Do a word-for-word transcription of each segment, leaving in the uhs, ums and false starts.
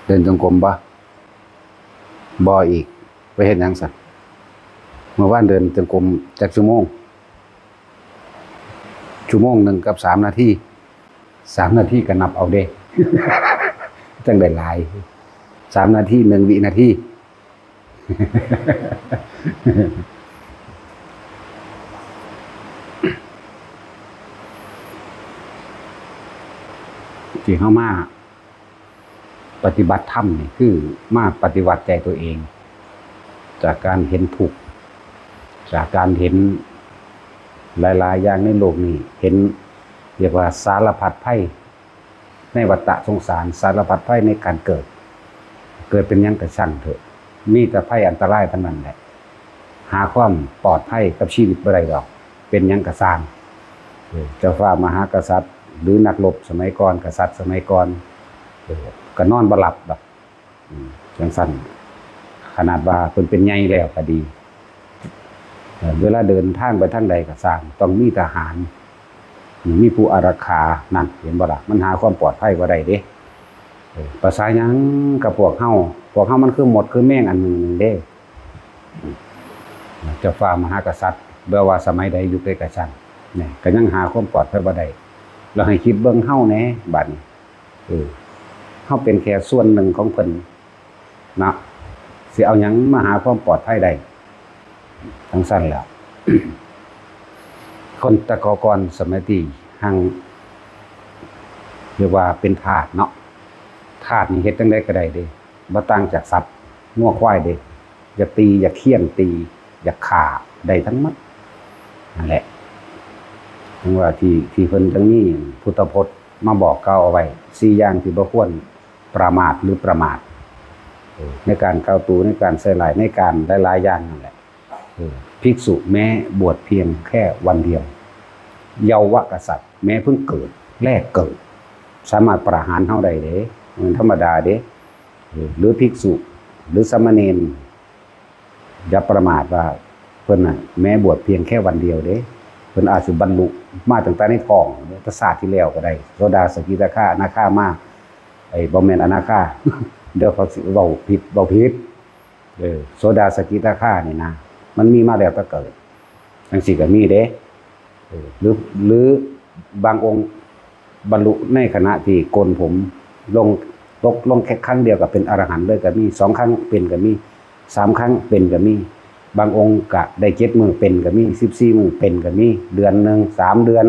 เดินจงกรมบ่ บ่อีก ไปเฮ็ดหยังซั่น เมื่อวานเดินจงกรมจักชั่วโมง ชั่วโมงหนึ่งกับสามนาที สามนาทีก็นับเอาเด้ จั่งได้หลาย สามนาทีหนึ่งวินาที ที่เฮามาปฏิบัติธรรมนี่คือมาปฏิวัติใจตัวเอง จากการเห็นทุกข์ จากการเห็นหลายๆอย่างในโลกนี้ เห็น เรียกว่าสารพัดภัยในวัฏฏะสงสาร สารพัดภัยในการเกิด เกิดเป็นหยังก็ช่างเถอะ มีแต่ภัยอันตรายทั้งนั้นแหละ หาความปลอดภัยกับชีวิตบ่ได้ดอก เป็นหยังก็ซ่าง เออ เจ้าฟ้ามหากษัตริย์ หรือนักรบสมัยก่อน กษัตริย์สมัยก่อน เออ ก็นอนบ่หลับดอก อืม จั่งซั้น ขนาดว่าเพิ่นเป็นใหญ่แล้วก็ดี เออ เวลาเดินทางไปทางใดก็ซ่าง ต้องมีทหาร มีผู้อารักขา นั่น เห็นบ่ล่ะ มันหาความปลอดภัยบ่ได้เด้ เออ ประสาหยังกับพวกเฮา พวกเฮามันคือมดคือแมงอันหนึ่งเด้ เจ้าฟ้ามหากษัตริย์ บ่ว่าสมัยใดยุคใดก็ช่าง เนี่ย ก็ยังหาความปลอดภัยบ่ได้ แล้วให้คิดเบิ่งเฮาแหน่ บัดนี้ เออ เฮาเป็นแค่ส่วนหนึ่งของเพิ่นเนาะ สิเอาหยังมาหาความปลอดภัยได้ จั่งซั้นแหละ คนแต่ก่อนสมัยตี้หั้ง เรียกว่าเป็นทาสเนาะ ทาสนี่เฮ็ดจั่งใดก็ได้เด้ บ่ต่างจากสัตว์ งัวควายเด้ อยากตี อยากเฆี่ยนตี อยากฆ่า ได้ทั้งหมด นั่นแหละ จั่งว่าที่ ที่เพิ่นจั่งมีพุทธพจน์มาบอกกล่าวเอาไว้ สี่อย่างที่บ่ควรประมาทหรือประมาท เออ ในการก้าวตู ในการใส่ร้าย ในการหลายๆอย่างนั่นแหละ เออ ภิกษุแม้บวชเพียงแค่วันเดียว เยาว์วกษัตริย์ แม้เพิ่งเกิด แรกเกิด สามารถประหารเฮาได้เด้ มันธรรมดาเด้ เออ หรือภิกษุ หรือสามเณร อย่าประมาทว่าเพิ่นน่ะ แม้บวชเพียงแค่วันเดียวเด้ เพิ่นอาจสิบรรลุมาตั้งแต่ในท้องเด้ แต่ชาติที่แล้วก็ได้ โสดา สกิทาคา อนาคามา ไอ้ บ่แม่นอนาคา เดี๋ยวเขาสิเว้าผิด เว้าผิด เออ โสดา สกิทาคานี่นะ มันมีมาแล้วแต่เกิด จั่งซี้ก็มีเด้ เออ หรือ หรือบางองค์บรรลุในขณะที่โกนผมลง ตกลงแค่ครั้งเดียวก็เป็นอรหันต์เลยก็มี สองครั้งเป็นก็มี สามครั้งเป็นก็มี บางองค์ก็ได้เจ็ดมื้อเป็นก็มี สิบสี่มื้อเป็นก็มี เดือนหนึ่ง สามเดือน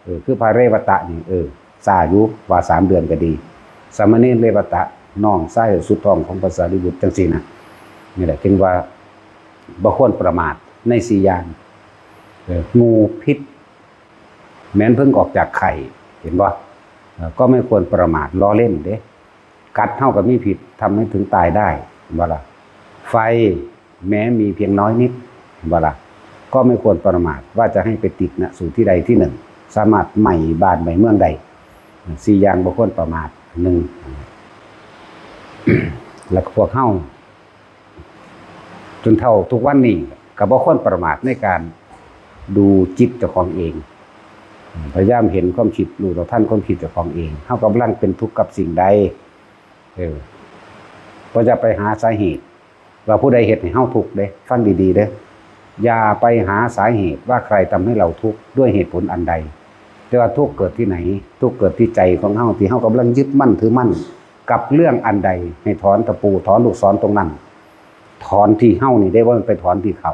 เออ คือพระเรวัตะนี่ เออ ซ่าอยู่ ว่าสามเดือนก็ดี สามเณรเรวัตะ น้องชายสุดท้องของพระสารีบุตร จั่งซี้นะ นี่แหละ จึงว่าบ่ควรประมาทในสี่อย่าง เออ งูพิษ แม้นเพิ่งออกจากไข่ เห็นบ่ เอ่อ ก็ไม่ควรประมาท ล้อเล่นเด้ กัดเฮาก็มีพิษ ทำให้ถึงตายได้ เห็นบ่ล่ะ ไฟแม้มีเพียงน้อยนิด เห็นบ่ล่ะ ก็ไม่ควรประมาทว่าจะให้ไปติดณสู่ที่ใดที่หนึ่ง สามารถไหม้บ้านไหม้เมืองได้ สี่อย่างบ่ควรประมาท หนึ่ง แล้วก็พวกเฮา จนเฒ่าทุกวันนี้ก็บ่ควรประมาทในการดูจิตเจ้าของเอง พยายามเห็นความคิด รู้เท่าทันความคิดเจ้าของเอง เฮากำลังเป็นทุกข์กับสิ่งใด เออ บ่จะไปหาสาเหตุว่าผู้ใดเฮ็ดให้เฮาทุกข์เด้ ฟังดีๆเด้อ อย่าไปหาสาเหตุว่าใครทำให้เราทุกข์ด้วยเหตุผลอันใด แต่ว่าทุกข์เกิดที่ไหน ทุกข์เกิดที่ใจของเฮา ที่เฮากำลังยึดมั่นถือมั่นกับเรื่องอันใด ให้ถอนตะปู ถอนลูกศรตรงนั้น ถอนที่เฮานี่เด้ บ่แม่นไปถอนที่เขา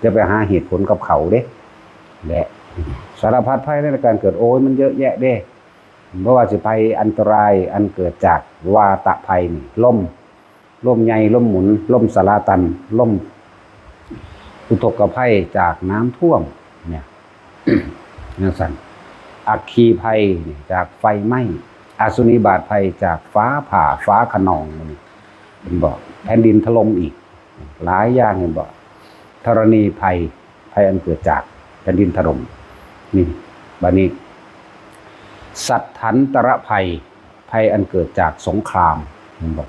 จะไปหาเหตุผลกับเขาเด้ และสารพัดภัยในการเกิด โอ้ย มันเยอะแยะเด้ บ่ว่าสิภัยอันตรายอันเกิดจากวาตะภัยนี่ ลม ลมใหญ่ ลมหมุน ลมสลาตัน ลมอุทกภัยจากน้ำท่วม เนี่ย จั่งซั้น อัคคีภัยนี่จากไฟไหม้ อสุนิบาตภัยจากฟ้าผ่า ฟ้าคะนอง นี่ เห็นบ่ แผ่นดินถล่มอีก หลายอย่าง เห็นบ่ ธรณีภัย ภัยอันเกิดจากแผ่นดินถล่ม นี่ บัดนี้ สัตถันตรภัย ภัยอันเกิดจากสงคราม เห็นบ่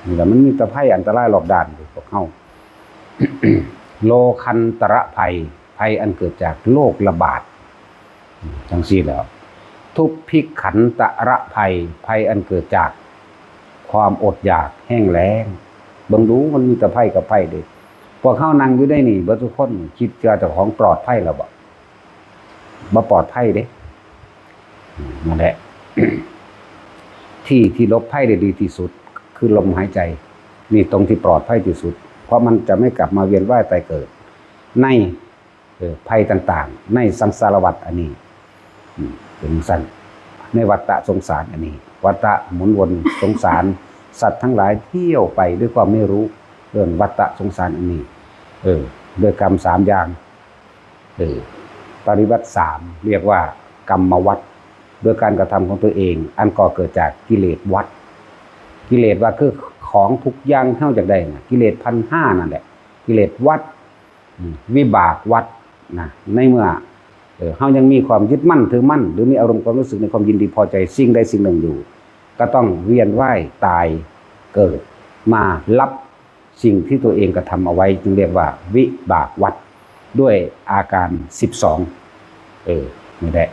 นี่แหละ มันมีแต่ภัยอันตรายรอบด้านอยู่พวกเฮา โลคันตรภัย ภัยอันเกิดจากโรคระบาด จั่งซี้แหล้ว ทุพพิขันตระภัย ภัยอันเกิดจากความอดอยากแห้งแล้ง เบิ่งดูมันมีแต่ภัยกับภัยเด้ พวกเฮานั่งอยู่ในนี่เบิดทุกคน คิดว่าเจ้าของปลอดภัยแล้วบ่ บ่ปลอดภัยเด้ อืม นั่นแหละ ที่ที่หลบภัยได้ดีที่สุด คือลมหายใจ นี่ตรงที่ปลอดภัยที่สุด เพราะมันจะไม่กลับมาเวียนว่ายตายเกิด ใน เอ่อ ภัยต่างๆ ในสังสารวัฏอันนี้ อืม เป็นจั่งซั้น ในวัฏฏะสงสารอันนี้ วัฏฏะหมุนวนสงสาร สัตว์ทั้งหลายเที่ยวไปด้วยความไม่รู้ เอิ้นวัฏฏะสงสารอันนี้ เออ ด้วยกรรมสามอย่าง เออ ปริวัติสาม เรียกว่ากรรมวัฏ ด้วยการกระทำของตัวเอง อันก่อเกิดจากกิเลสวัฏ กิเลสวัฏคือของทุกอย่างเฮาอยากได้น่ะ กิเลสพันห้านั่นแหละ กิเลสวัฏ อืม วิบากวัฏนะ ในเมื่อ เอ่อ เฮายังมีความยึดมั่นถือมั่น หรือมีอารมณ์ความรู้สึกในความยินดีพอใจสิ่งใดสิ่งหนึ่งอยู่ ก็ต้องเวียนว่ายตายเกิดมารับสิ่งที่ตัวเองกระทำเอาไว้ จึงเรียกว่าวิบากวัฏ ด้วยอาการสิบสอง เออ นี่แหละ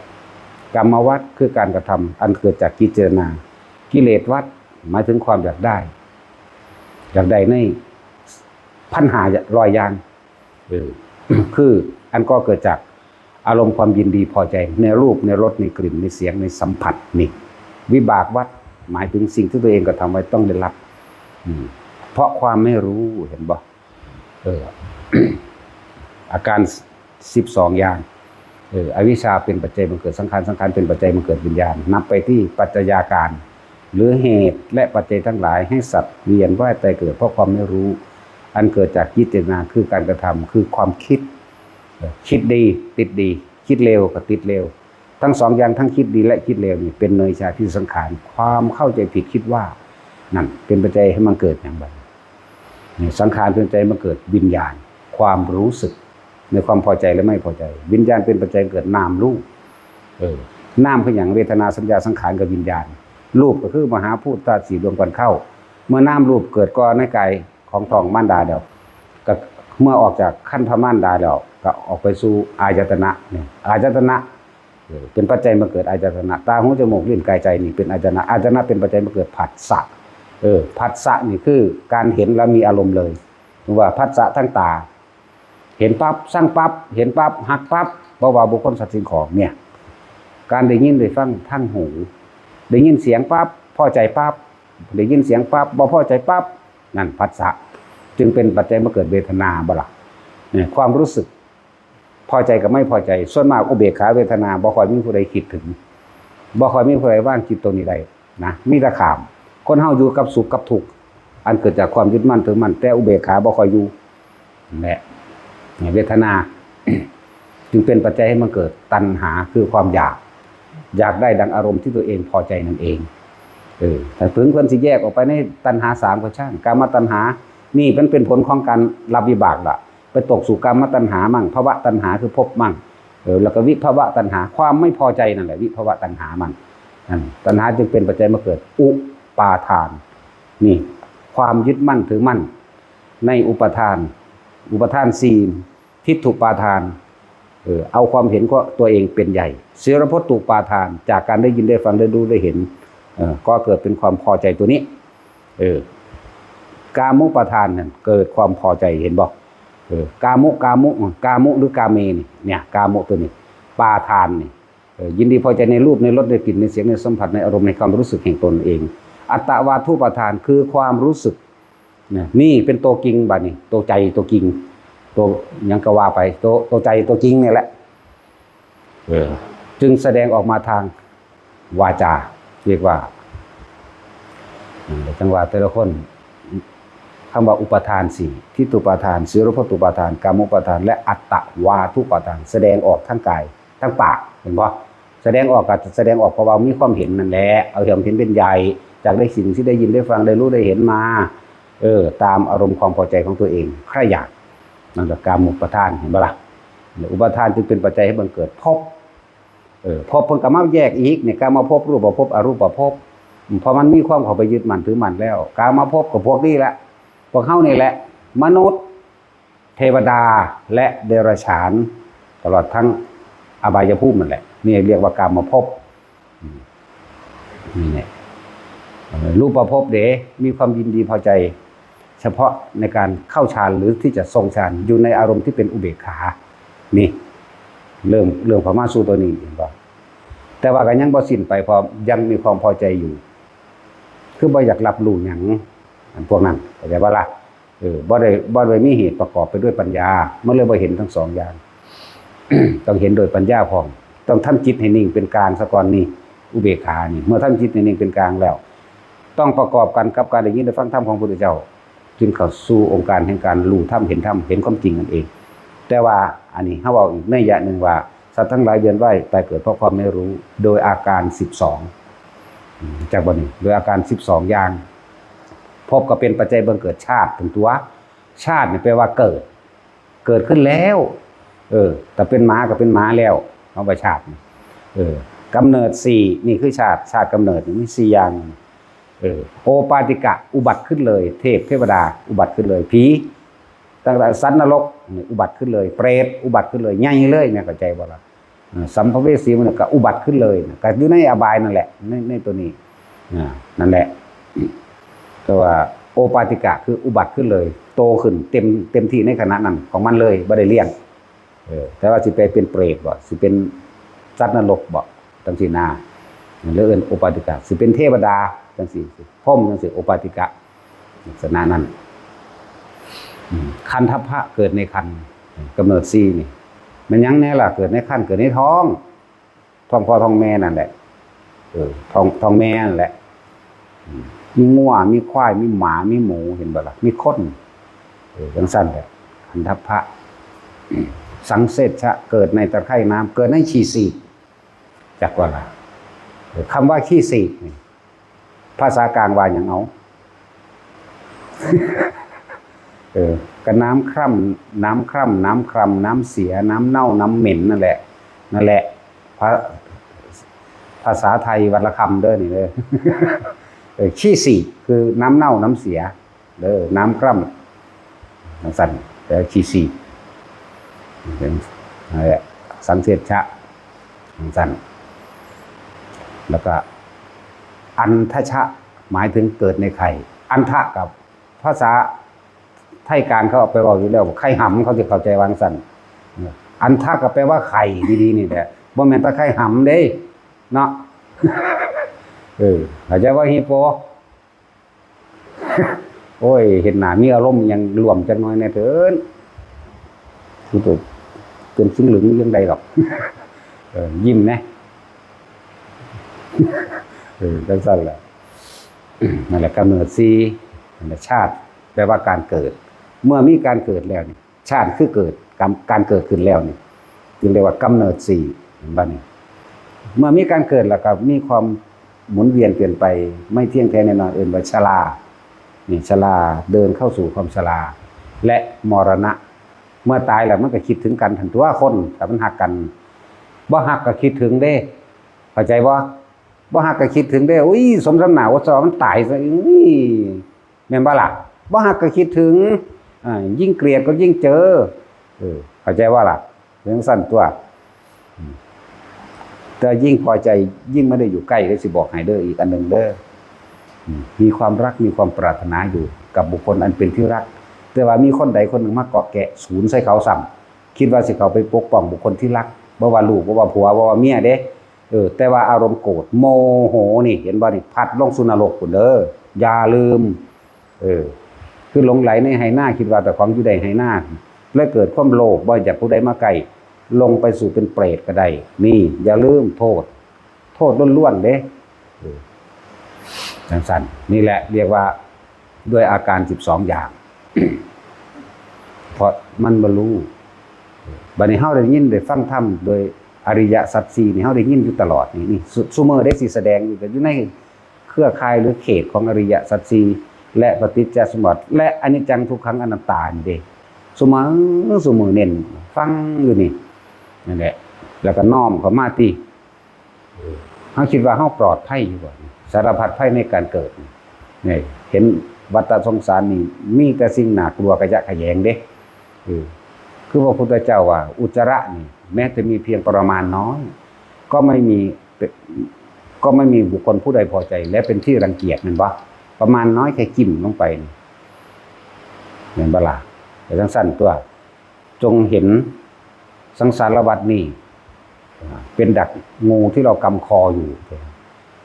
กรรมวัฏคือการกระทำอันเกิดจากกิจเจตนา กิเลสวัฏหมายถึงความอยากได้ อยากได้ในพันห้าร้อยอย่าง เออ คืออันก่อเกิดจากอารมณ์ความยินดีพอใจในรูป ในรส ในกลิ่น ในเสียง ในสัมผัส นี่ วิบากวัฏหมายถึงสิ่งที่ตัวเองกระทำไว้ต้องได้รับ อืม เพราะความไม่รู้ เห็นบ่ เออ อาการสิบสองอย่าง เออ อวิชชาเป็นปัจจัยบังเกิดสังขาร สังขารเป็นปัจจัยบังเกิดวิญญาณ นับไปที่ปัจจัยาการ หรือเหตุและปัจจัยทั้งหลายให้สัตว์เวียนว่ายตายเกิดเพราะความไม่รู้ อันเกิดจากกิจเจตนาคือการกระทำ คือความคิด เออ คิดดีติดดี คิดเลวก็ติดเลว ทั้งสองอย่างทั้งคิดดีและคิดเลวนี่เป็นเนยชาที่สังขาร ความเข้าใจผิดคิดว่า นั่นเป็นปัจจัยให้มันเกิดอย่างไร นี่สังขารเป็นปัจจัยมาเกิดวิญญาณ ความรู้สึก ในความพอใจและไม่พอใจ วิญญาณเป็นปัจจัยเกิดนามรูป เออ นามคือหยัง เวทนา สัญญา สังขารกับวิญญาณ รูปก็คือมหาภูตธาตุสี่ดวงก่อนเข้า เมื่อนามรูปเกิดก่อนในกายของท้องมารดาแล้ว ก็เมื่อออกจากครรภ์พระมารดาแล้ว ก็ออกไปสู่อายตนะ นี่ อายตนะ เออ เป็นปัจจัยมาเกิดอายตนะ ตา หู จมูก ลิ้น กาย ใจ นี่เป็นอายตนะ อายตนะเป็นปัจจัยมาเกิดผัสสะ เออ ผัสสะนี่คือการเห็นแล้วมีอารมณ์เลย หรือว่าผัสสะทางตา เห็นปั๊บ ซังปั๊บ เห็นปั๊บ ฮักปั๊บ บ่ว่าบุคคลสัตว์สิ่งของเนี่ย การได้ยินได้ฟังทางหู ได้ยินเสียงปั๊บ พอใจปั๊บ ได้ยินเสียงปั๊บ บ่พอใจปั๊บ นั่นผัสสะ จึงเป็นปัจจัยมาเกิดเวทนาบ่ล่ะ เนี่ย ความรู้สึก พอใจกับไม่พอใจ ส่วนมากอุเบกขาเวทนา บ่ค่อยมีผู้ใดคิดถึง บ่ค่อยมีผู้ใดวางจิตตรงนี้ได้นะ มีแต่ข้าม คนเฮาอยู่กับสุขกับทุกข์ อันเกิดจากความยึดมั่นถือมั่น แต่อุเบกขาบ่ค่อยอยู่ นั่นแหละ เนี่ย เวทนา จึงเป็นปัจจัยให้มันเกิดตัณหา คือความอยาก อยากได้ดังอารมณ์ที่ตัวเองพอใจนั่นเอง เออ ถ้าถึงเพิ่นสิแยกออกไปในตัณหาสามก็ช่าง กามตัณหา นี่มันเป็นผลของการรับวิบากล่ะ ไปตกสู่กามตัณหามั่ง ภวตัณหาคือภพมั่ง เออ แล้วก็วิภวตัณหา ความไม่พอใจนั่นแหละ วิภวตัณหามั่ง นั่น ตัณหาจึงเป็นปัจจัยมาเกิดอุปาทาน นี่ ความยึดมั่นถือมั่น ในอุปาทาน อุปาทานสี่ ทิฏฐุปาทาน เออ เอาความเห็นก็ตัวเองเป็นใหญ่ สีลพัตตุปาทาน จากการได้ยินได้ฟังได้รู้ได้เห็น เออ ก็เกิดเป็นความพอใจตัวนี้ เออ กามุปาทานนั่นเกิดความพอใจ เห็นบ่ เออ กามุ กามุ กามุหรือกาเมนี่ เนี่ย กามุตัวนี้ ปาทานนี่ เออ ยินดีพอใจในรูป ในรส ในกลิ่น ในเสียง ในสัมผัส ในอารมณ์ ในความรู้สึกแห่งตนเอง อัตตวาทุปาทาน คือความรู้สึก เนี่ย นี่เป็นตัวจริงบัดนี้ ตัวใจตัวจริง ตัวหยังก็ว่าไป ตัว ตัวใจตัวจริงเนี่ยแหละ เออ จึงแสดงออกมาทางวาจา เรียกว่า เออ จังหวะแต่ละคน คำว่าอุปาทานสี่ ทิฏฐุปาทาน สีลพัตตุปาทาน กามุปาทาน และอัตตวาทุปาทาน แสดงออกทางกาย ทางปาก เห็นบ่ แสดงออกก็แสดงออกเพราะว่ามีความเห็นนั่นแหละ เอาความเห็นเป็นใหญ่ จากได้สิ่งที่ได้ยินได้ฟังได้รู้ได้เห็นมา เออ ตามอารมณ์ความพอใจของตัวเอง ใคร่อยาก นั่นก็กามุปาทาน เห็นบ่ล่ะ อุปาทานจึงเป็นปัจจัยให้บังเกิดภพ เออ ภพเพิ่นก็มาแยกอีก เนี่ย กามภพ รูปภพ อรูปภพ เพราะมันมีความเข้าไปยึดมั่นถือมั่นแล้ว กามภพก็พวกนี้แหละ พวกเฮานี่แหละ มนุษย์ เทวดา และเดรัจฉาน ตลอดทั้งอบายภูมินั่นแหละ นี่เรียกว่ากามภพ อืม นี่เนี่ย เอ่อ รูปภพเด้ มีความยินดีพอใจ เฉพาะในการเข้าฌานหรือที่จะทรงฌาน อยู่ในอารมณ์ที่เป็นอุเบกขา นี่ เริ่ม เริ่มเข้ามาสู่ตัวนี้ เห็นบ่ แต่ว่าก็ยังบ่สิ้นไป เพราะยังมีความพอใจอยู่ คือบ่อยากรับรู้หยัง อันพวกนั้น เข้าใจบ่ล่ะ เออ บ่ได้ บ่ได้มีเหตุประกอบไปด้วยปัญญา มันเลยบ่เห็นทั้งสองอย่าง ต้องเห็นโดยปัญญาพร้อม ต้องทำจิตให้นิ่งเป็นกลางซะก่อนนี่ อุเบกขานี่ เมื่อทำจิตให้นิ่งเป็นกลางแล้ว ต้องประกอบกันกับการได้ยินได้ฟังธรรมของพระพุทธเจ้า จึงเข้าสู่องค์การแห่งการรู้ธรรม เห็นธรรม เห็นความจริงนั่นเอง แต่ว่าอันนี้เฮาเว้าอีกนัยยะหนึ่งว่า สัตว์ทั้งหลายเวียนว่ายตายเกิดเพราะความไม่รู้ โดยอาการสิบสอง อืม จักบ่นี่ โดยอาการสิบสองอย่าง ภพก็เป็นปัจจัยบังเกิดชาติ เป็นตัว ชาตินี่แปลว่าเกิด เกิดขึ้นแล้ว เออ แต่เป็นหมาก็เป็นหมาแล้ว เอาว่าชาตินี่ เออ กำเนิดสี่ นี่คือชาติ ชาติกำเนิดนี่มีสี่อย่าง เออ โอปาติกะ อุบัติขึ้นเลย เทพเทวดา อุบัติขึ้นเลย ผี ตั้งแต่สัตว์นรกนี่อุบัติขึ้นเลย เปรตอุบัติขึ้นเลย ใหญ่เลย แม่นเข้าใจบ่ล่ะ เออ สัมภเวสีมันก็อุบัติขึ้นเลยนะ ก็อยู่ในอบายนั่นแหละ ใน ในตัวนี้ อ่า นั่นแหละ ก็ว่าโอปาติกะคืออุบัติขึ้นเลย โตขึ้นเต็ม เต็มที่ในขณะนั้นของมันเลย บ่ได้เลี้ยง เออ แต่ว่าสิไปเป็นเปรตบ่ สิเป็นสัตว์นรกบ่ จังซี่นะ เรียกเอิ้นโอปาติกะ สิเป็นเทวดา จังซี่ พรหมจังซี่ โอปาติกะ ลักษณะนั้น อืม คันธัพพะ เกิดในครรภ์ กำเนิดสี่นี่ แม่นหยังแน่ล่ะ เกิดในครรภ์ เกิดในท้อง ท้องพ่อท้องแม่นั่นแหละ เออ ท้อง ท้องแม่นั่นแหละ อืม มีงัว มีควาย มีหมา มีหมู เห็นบ่ล่ะ มีคน เออ จังซั่นแหละ คันธัพพะ สังเสชชะ เกิดในตะไคร่น้ำ เกิดในขี้สีก จักว่าล่ะ เออ คำว่าขี้สีกนี่ ภาษากลางว่าหยังเอา เออ ก็น้ำคร่ำ น้ำคร่ำ น้ำครำ น้ำเสีย น้ำเน่า น้ำเหม็นนั่นแหละ นั่นแหละ ภา ภาษาไทยวันละคำเด้อนี่เด้อ เออ ขี้สีกคือน้ำเน่า น้ำเสีย เด้อ น้ำคร่ำ จังซั่น แต่ขี้สีก เป็น นั่นแหละ สังเสชชะ จังซั่น แล้วก็ อันทชะ หมายถึงเกิดในไข่ อันทะกับภาษาไทยกลางเขาเอาไปเว้าอยู่แล้ว ไข่หำ เขาสิเข้าใจว่าจังซั่น อันทะก็แปลว่าไข่ดีๆนี่แหละ บ่แม่นแต่ไข่หำเด้ เนาะ เออ เข้าใจว่า ฮิปโป โอ้ย เห็นหน้ามีอารมณ์หยังร่วมจักหน่อยแน่เถิน คือตัวเป็นสิ่งเหลืองยังใดหรอก เออ ยิ้มแหน่ เออ จังซั่นแหละ นั่นแหละ กำเนิดสี่ นั่นแหละ ชาติ แปลว่าการเกิด เมื่อมีการเกิดแล้วนี่ ชาติคือเกิด กำ การเกิดขึ้นแล้วนี่ จึงเรียกว่ากำเนิดสี่ เห็นบ่นี่ เมื่อมีการเกิดแล้วก็มีความหมุนเวียนเปลี่ยนไป ไม่เที่ยงแท้แน่นอน เอิ้นว่าชรา นี่ชรา เดินเข้าสู่ความชรา และมรณะ เมื่อตายแล้วมันก็คิดถึงกันหั่นตั๊วคน ถ้ามันฮักกัน บ่ฮักก็คิดถึงเด้ เข้าใจบ่ บ่ฮักก็คิดถึงเด้ อุ้ย สมน้ำหน้า ว่าซอมันตายซะ อุ้ย แม่นบ่ล่ะ บ่ฮักก็คิดถึง อ่า ยิ่งเกลียดก็ยิ่งเจอ เออ เข้าใจบ่ล่ะ เป็นจั่งซั่นตั๊ว อืม แต่ยิ่งพอใจ ยิ่งไม่ได้อยู่ใกล้ ก็สิบอกให้เด้อ อีกอันหนึ่งเด้อ อืม มีความรัก มีความปรารถนาอยู่กับบุคคลอันเป็นที่รัก แต่ว่ามีคนใดคนหนึ่งมาเกาะแกะสูนใส่เขาซ้ำ คิดว่าสิเข้าไปปกป้องบุคคลที่รัก บ่ว่าลูก บ่ว่าผัว บ่ว่าเมียเด้ เออ แต่ว่าอารมณ์โกรธ โมโหนี่ เห็นบ่นี่ พัดลงสู่นรกพุ้นเด้อ อย่าลืม เออ คือหลงใหลในไฮ่นา คิดว่าเจ้าของอยู่ได้ไฮ่นา เลยเกิดความโลภ บ่อยากผู้ใดมาใกล้ ลงไปสู่เป็นเปรตก็ได้ นี่ อย่าลืมโทษ โทษล้วนๆเด้ เออ จังซั่น นี่แหละเรียกว่าด้วยอาการสิบสองอย่าง เพราะมันบ่รู้ บัดนี้เฮาได้ยินได้ฟังธรรมโดยอริยสัจสี่นี่ เฮาได้ยินอยู่ตลอดนี่ นี่ ซุ ซุมื้อได้สิแสดงอยู่ ก็อยู่ในเครือข่ายหรือเขตของอริยสัจสี่ และปฏิจจสมุปบาท และอนิจจังทุกขังอนัตตานี่เด้ ซุมื้อ ซุมื้อเน้นฟังอยู่นี่ นั่นแหละ แล้วก็น้อมเข้ามาติ เฮาคิดว่าเฮาปลอดภัยอยู่บ่ สารพัดภัยในการเกิด นี่ เห็นวัฏสงสารนี่ มีแต่สิ่งน่ากลัวขยะแขยงเด้ เออ คือพระพุทธเจ้าว่า อุจจาระนี่ แม้จะมีเพียงปริมาณน้อย ก็ไม่มี เป็น ก็ไม่มีบุคคลผู้ใดพอใจ และเป็นที่รังเกียจ แม่นบ่ ประมาณน้อยแค่จิ้มลงไปนี่ แม่นบ่ล่ะ แต่จั่งซั่นตัว จงเห็นสังสารวัฏนี่ เป็นดักงูที่เรากำคออยู่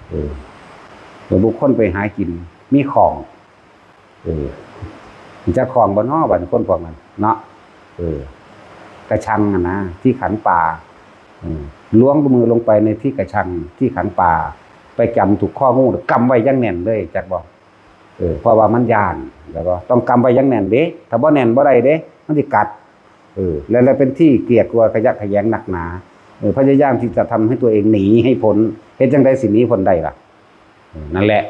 เออ เมื่อบุคคลไปหากิน มีของ เออ มันจะของบ่น้อ บัดคนพวกนั้นเนาะ เออ กระชังอะนะ ที่ขังปลา เออ ล้วงมือลงไปในที่กระชัง ที่ขังปลา ไปกำถูกข้องู กำไว้อย่างแน่นเลย จักบ่ เออ เพราะว่ามันย้าน แล้วก็ต้องกำไว้อย่างแน่นเด้ ถ้าบ่แน่นบ่ได้เด้ มันสิกัด เออ แล้ว แล้วเป็นที่เกลียดกลัวขยะแขยงนักหนา เออ พยายามที่จะทำให้ตัวเองหนีให้พ้น เฮ็ดจั่งใดสิหนีพ้นได้ล่ะ เออ นั่นแหละ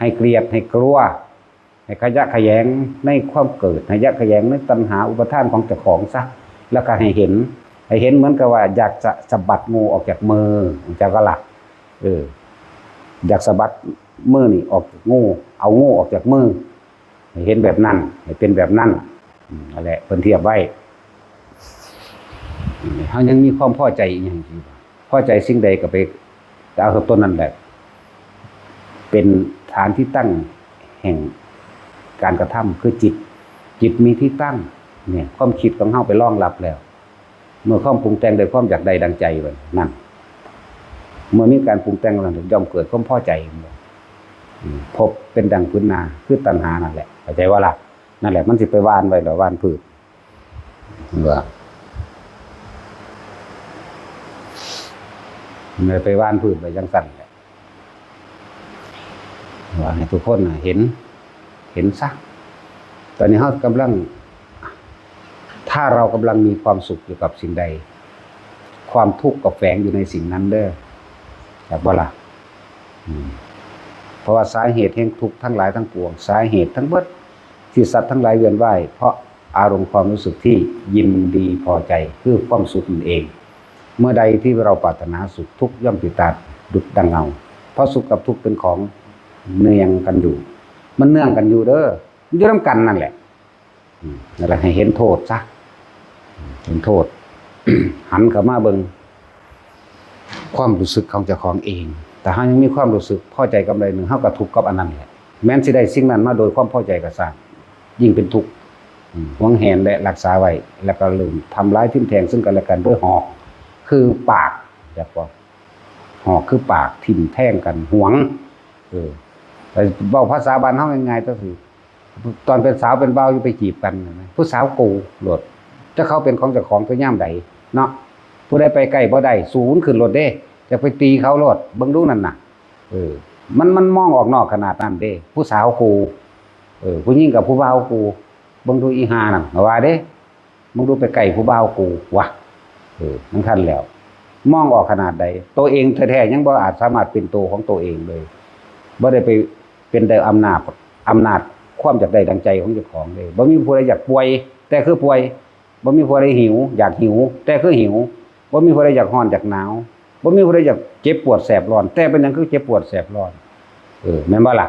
ให้เกลียด ให้กลัว ให้ขยะแขยงในความเกิด ให้ขยะแขยงในตัณหาอุปาทานของเจ้าของซะ แล้วก็ให้เห็น ให้เห็นเหมือนกับว่าอยากจะสะบัดงูออกจากมือ เจ้าก็ล่ะ เออ อยากสะบัดมือนี่ออกจากงู เอางูออกจากมือ ให้เห็นแบบนั้น ให้เป็นแบบนั้น อืม นั่นแหละ เพิ่นเทียบไว้ เฮายังมีความพอใจอีหยังอยู่บ่ พอใจสิ่งใดก็ไปเอาตัวนั้นแหละ เป็นฐานที่ตั้งแห่งการกระทำ คือจิต จิตมีที่ตั้ง เนี่ย ความคิดของเฮาไปรองรับแล้ว เมื่อความปรุงแต่งได้ความอยากได้ดังใจ ว่านั่น เมื่อมีการปรุงแต่งแล้ว ย่อมเกิดความพอใจ อืม พบเป็นดังผืนนา คือตัณหานั่นแหละ เข้าใจบ่ล่ะ นั่นแหละ มันสิไปหว่านไว้แล้ว หว่านพืช ว่า มันไปหว่านพืชไว้จั่งซั่นแหละ ว่าให้ทุกคนน่ะเห็น เห็นซะ ตอนนี้เฮากำลัง ถ้าเรากำลังมีความสุขอยู่กับสิ่งใด ความทุกข์ก็แฝงอยู่ในสิ่งนั้นเด้อ จักบ่ล่ะ อืม เพราะว่าสาเหตุแห่งทุกข์ทั้งหลายทั้งปวง สาเหตุทั้งเบิดที่สัตว์ทั้งหลายเวียนว่าย เพราะอารมณ์ความรู้สึกที่ยินดีพอใจ คือความสุขนั่นเอง เมื่อใดที่เราปรารถนาสุข ทุกข์ย่อมติดตามดุจดังเงา เพราะสุขกับทุกข์เป็นของเนืองกันอยู่ มันเนื่องกันอยู่เด้อ มันอยู่นำกันนั่นแหละ อืม นั่นแหละ ให้เห็นโทษซะ เห็นโทษ หันเข้ามาเบิ่งความรู้สึกของเจ้าของเอง แต่เฮายังมีความรู้สึกพอใจกับใดหนึ่ง เฮาก็ทุกข์กับอันนั้นแหละ แม้นสิได้สิ่งนั้นมาโดยความพอใจก็ซ่าง ยิ่งเป็นทุกข์ อืม หวงแหนและรักษาไว้ แล้วก็เริ่มทำร้ายทิ่มแทงซึ่งกันและกันด้วยหอก คือปาก จักบ่ หอกคือปาก ทิ่มแทงกัน หวง เออ แต่เว้าภาษาบ้านเฮาง่ายๆ ก็คือ ตอนเป็นสาวเป็นบ่าวอย่าไปจีบกันนะ ผู้สาวกูโลด จักเขาเป็นของเจ้าของแต่ยามใดเนาะ ผู้ใดไปใกล้บ่ได้ สูงขึ้นโลดเด้ จะไปตีเขาโลด เบิ่งดูนั่นน่ะ เออ มัน มันมองออกนอกขนาดนั้นเด้ ผู้สาวกู เออ ผู้หญิงกับผู้บ่าวกู เบิ่งดูอีห่านั่น ว่าเด้ มึงดูไปใกล้ผู้บ่าวกูวะ เออ มันคันแล้ว มองออกขนาดใด ตัวเองแท้ๆยังบ่อาจสามารถเป็นตัวของตัวเองเลย บ่ได้ไปเป็นได้อำนาจ อำนาจความอยากได้ดังใจของเจ้าของเลย บ่มีผู้ใดอยากป่วย แต่คือป่วย บ่มีผู้ใดหิว อยากหิว แต่คือหิว บ่มีผู้ใดอยากร้อนอยากหนาว บ่มีผู้ใดอยากเจ็บปวดแสบร้อน แต่เป็นหยังคือเจ็บปวดแสบร้อน เออ แม่นบ่ล่ะ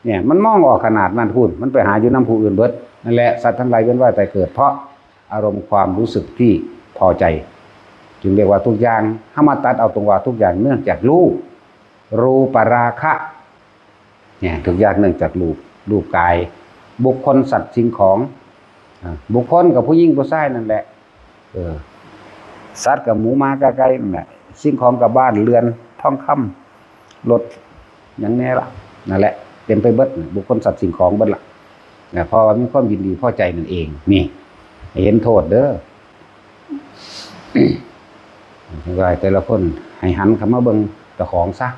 เนี่ย มันมองออกขนาดนั้นพุ้น มันไปหาอยู่นำผู้อื่นเบิด นั่นแหละ สัตว์ทั้งหลายเวียนว่ายตายเกิด เพราะอารมณ์ความรู้สึกที่พอใจ จึงเรียกว่าทุกข์ อย่าง เฮามาตัดเอาตรงว่าทุกข์ อย่างเนื่องจากรูป รูปราคะ เนี่ย ทุกข์ อย่างเนื่องจากรูป รูปกาย บุคคล สัตว์ สิ่งของ อ่า บุคคลกับผู้หญิงผู้ชายนั่นแหละ เออ สัตว์กับหมูหมากาไก่นั่นแหละ สิ่งของกับบ้านเรือน ทองคำ รถ หยังแน่ล่ะ นั่นแหละ เต็มไปเบิดน่ะ บุคคล สัตว์ สิ่งของเบิดล่ะ นะ เพราะว่ามีความยินดีพอใจนั่นเอง นี่ ให้เห็นโทษเด้อ ว่าแต่ละคนให้หันเข้ามาเบิ่งเจ้าของซะ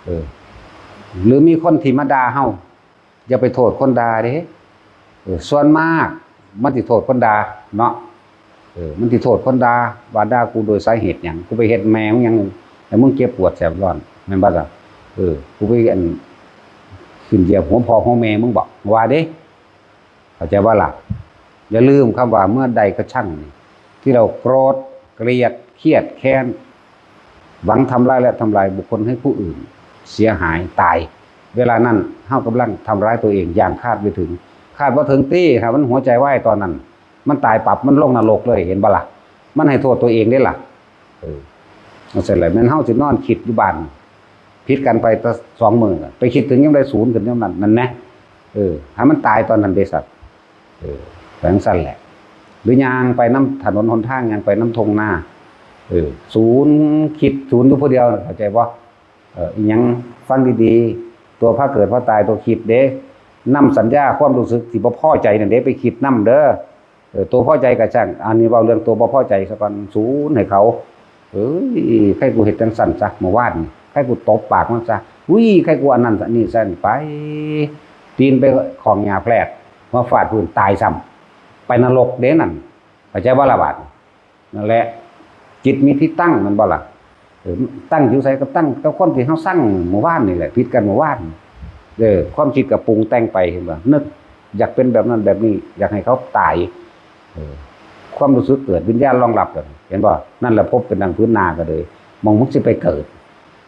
เออ หรือมีคนที่มาด่าเฮา อย่าไปโทษคนด่าเด้ เออ ส่วนมากมันสิโทษคนด่าเนาะ เออ มันสิโทษคนด่า ว่าด่ากูโดยสาเหตุหยัง กูไปเฮ็ดแม่มึงหยัง ให้มึงเจ็บปวดแสบร้อน แม่นบ่ล่ะ เออ กูไป อัน ขึ้นเหยียบหัวพ่อหัวแม่มึงบ่ ว่าเด้ เข้าใจบ่ล่ะ อย่าลืมคำว่าเมื่อใดก็ช่างนี่ ที่เราโกรธ เกลียด เครียด แค้น หวังทำร้ายและทำลายบุคคลให้ผู้อื่นเสียหายตาย เวลานั้นเฮากำลังทำร้ายตัวเองอย่างคาดไม่ถึง คาดบ่ถึงติ ถ้ามันหัวใจวายตอนนั้น มันตายปั๊บ มันลงนรกเลย เห็นบ่ล่ะ มันให้โทษตัวเองเด้ล่ะ เออ จั่งซั้นแหละ แม่นเฮาสินอนคิดอยู่บ้าน ผิดกันไปแต่สองมื้อ ไปคิดถึงยามใดศูนย์ขึ้นยามนั้น นั่นแหละ เออ ให้มันตายตอนนั้นเด้สัตว์ เออ ไปจั่งซั้นแหละ หรือย่างไปนำถนนหนทาง ย่างไปนำท่งนา เออ ศูนย์ คิดศูนย์อยู่ผู้เดียว เข้าใจบ่ เออ อิหยัง ฟังดีๆ ตัวพาเกิดพาตาย ตัวคิดเด้ นำสัญญาความรู้สึกที่บ่พอใจนั่นเด้ ไปคิดนำเด้อ เออ ตัวพอใจก็ช่าง อันนี้เว้าเรื่องตัวบ่พอใจซะก่อน ศูนย์ให้เขา เอ้ย ใครกูเฮ็ดจั่งซั้นซะ เมื่อวานนี่ ใครกูตบปากมันซะ อุ้ย ใครกูอันนั้นซะ นี่ซะ ไป ตีนไปข้องหญ้าแพรด มาฟาดพื้นตายซ้ำ ไปนรกเด้นั่น เข้าใจบ่ล่ะบาดนี้ นั่นแหละ จิตมีที่ตั้ง แม่นบ่ล่ะ เออ ตั้งอยู่ไสก็ตั้งกับคนที่เฮาซังเมื่อวานนี่แหละ ผิดกันเมื่อวาน เออ ความคิดก็ปรุงแต่งไป เห็นบ่ นึกอยากเป็นแบบนั้นแบบนี้ อยากให้เขาตาย เออ ความรู้สึกเกิด วิญญาณรองรับกัน เห็นบ่ นั่นแหละภพเป็นดังพื้นนาก็เลย หม่องมึงสิไปเกิด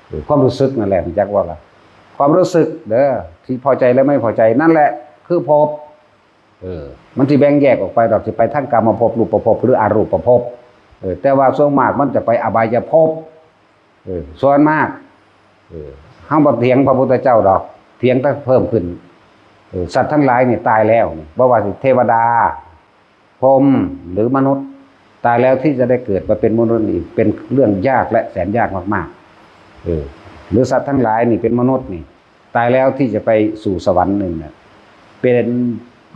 เออ ความรู้สึกนั่นแหละ รู้จักบ่ล่ะ ความรู้สึกเด้อ ที่พอใจและไม่พอใจ นั่นแหละคือภพ เออ มันสิแบ่งแยกออกไปดอก สิไปทางกามภพ รูปภพ หรืออรูปภพ เออ แต่ว่าส่วนมากมันจะไปอบายภพ เออ ส่วนมาก เออ เฮาบ่เถียงพระพุทธเจ้าดอก เถียงแต่เพิ่มขึ้น เออ สัตว์ทั้งหลายนี่ตายแล้วนี่ บ่ว่าสิเทวดา พรหม หรือมนุษย์ ตายแล้วที่จะได้เกิดมาเป็นมนุษย์อีก เป็นเรื่องยากและแสนยากมากๆ เออ หรือสัตว์ทั้งหลายนี่เป็นมนุษย์นี่ ตายแล้วที่จะไปสู่สวรรค์นั่นน่ะ เป็น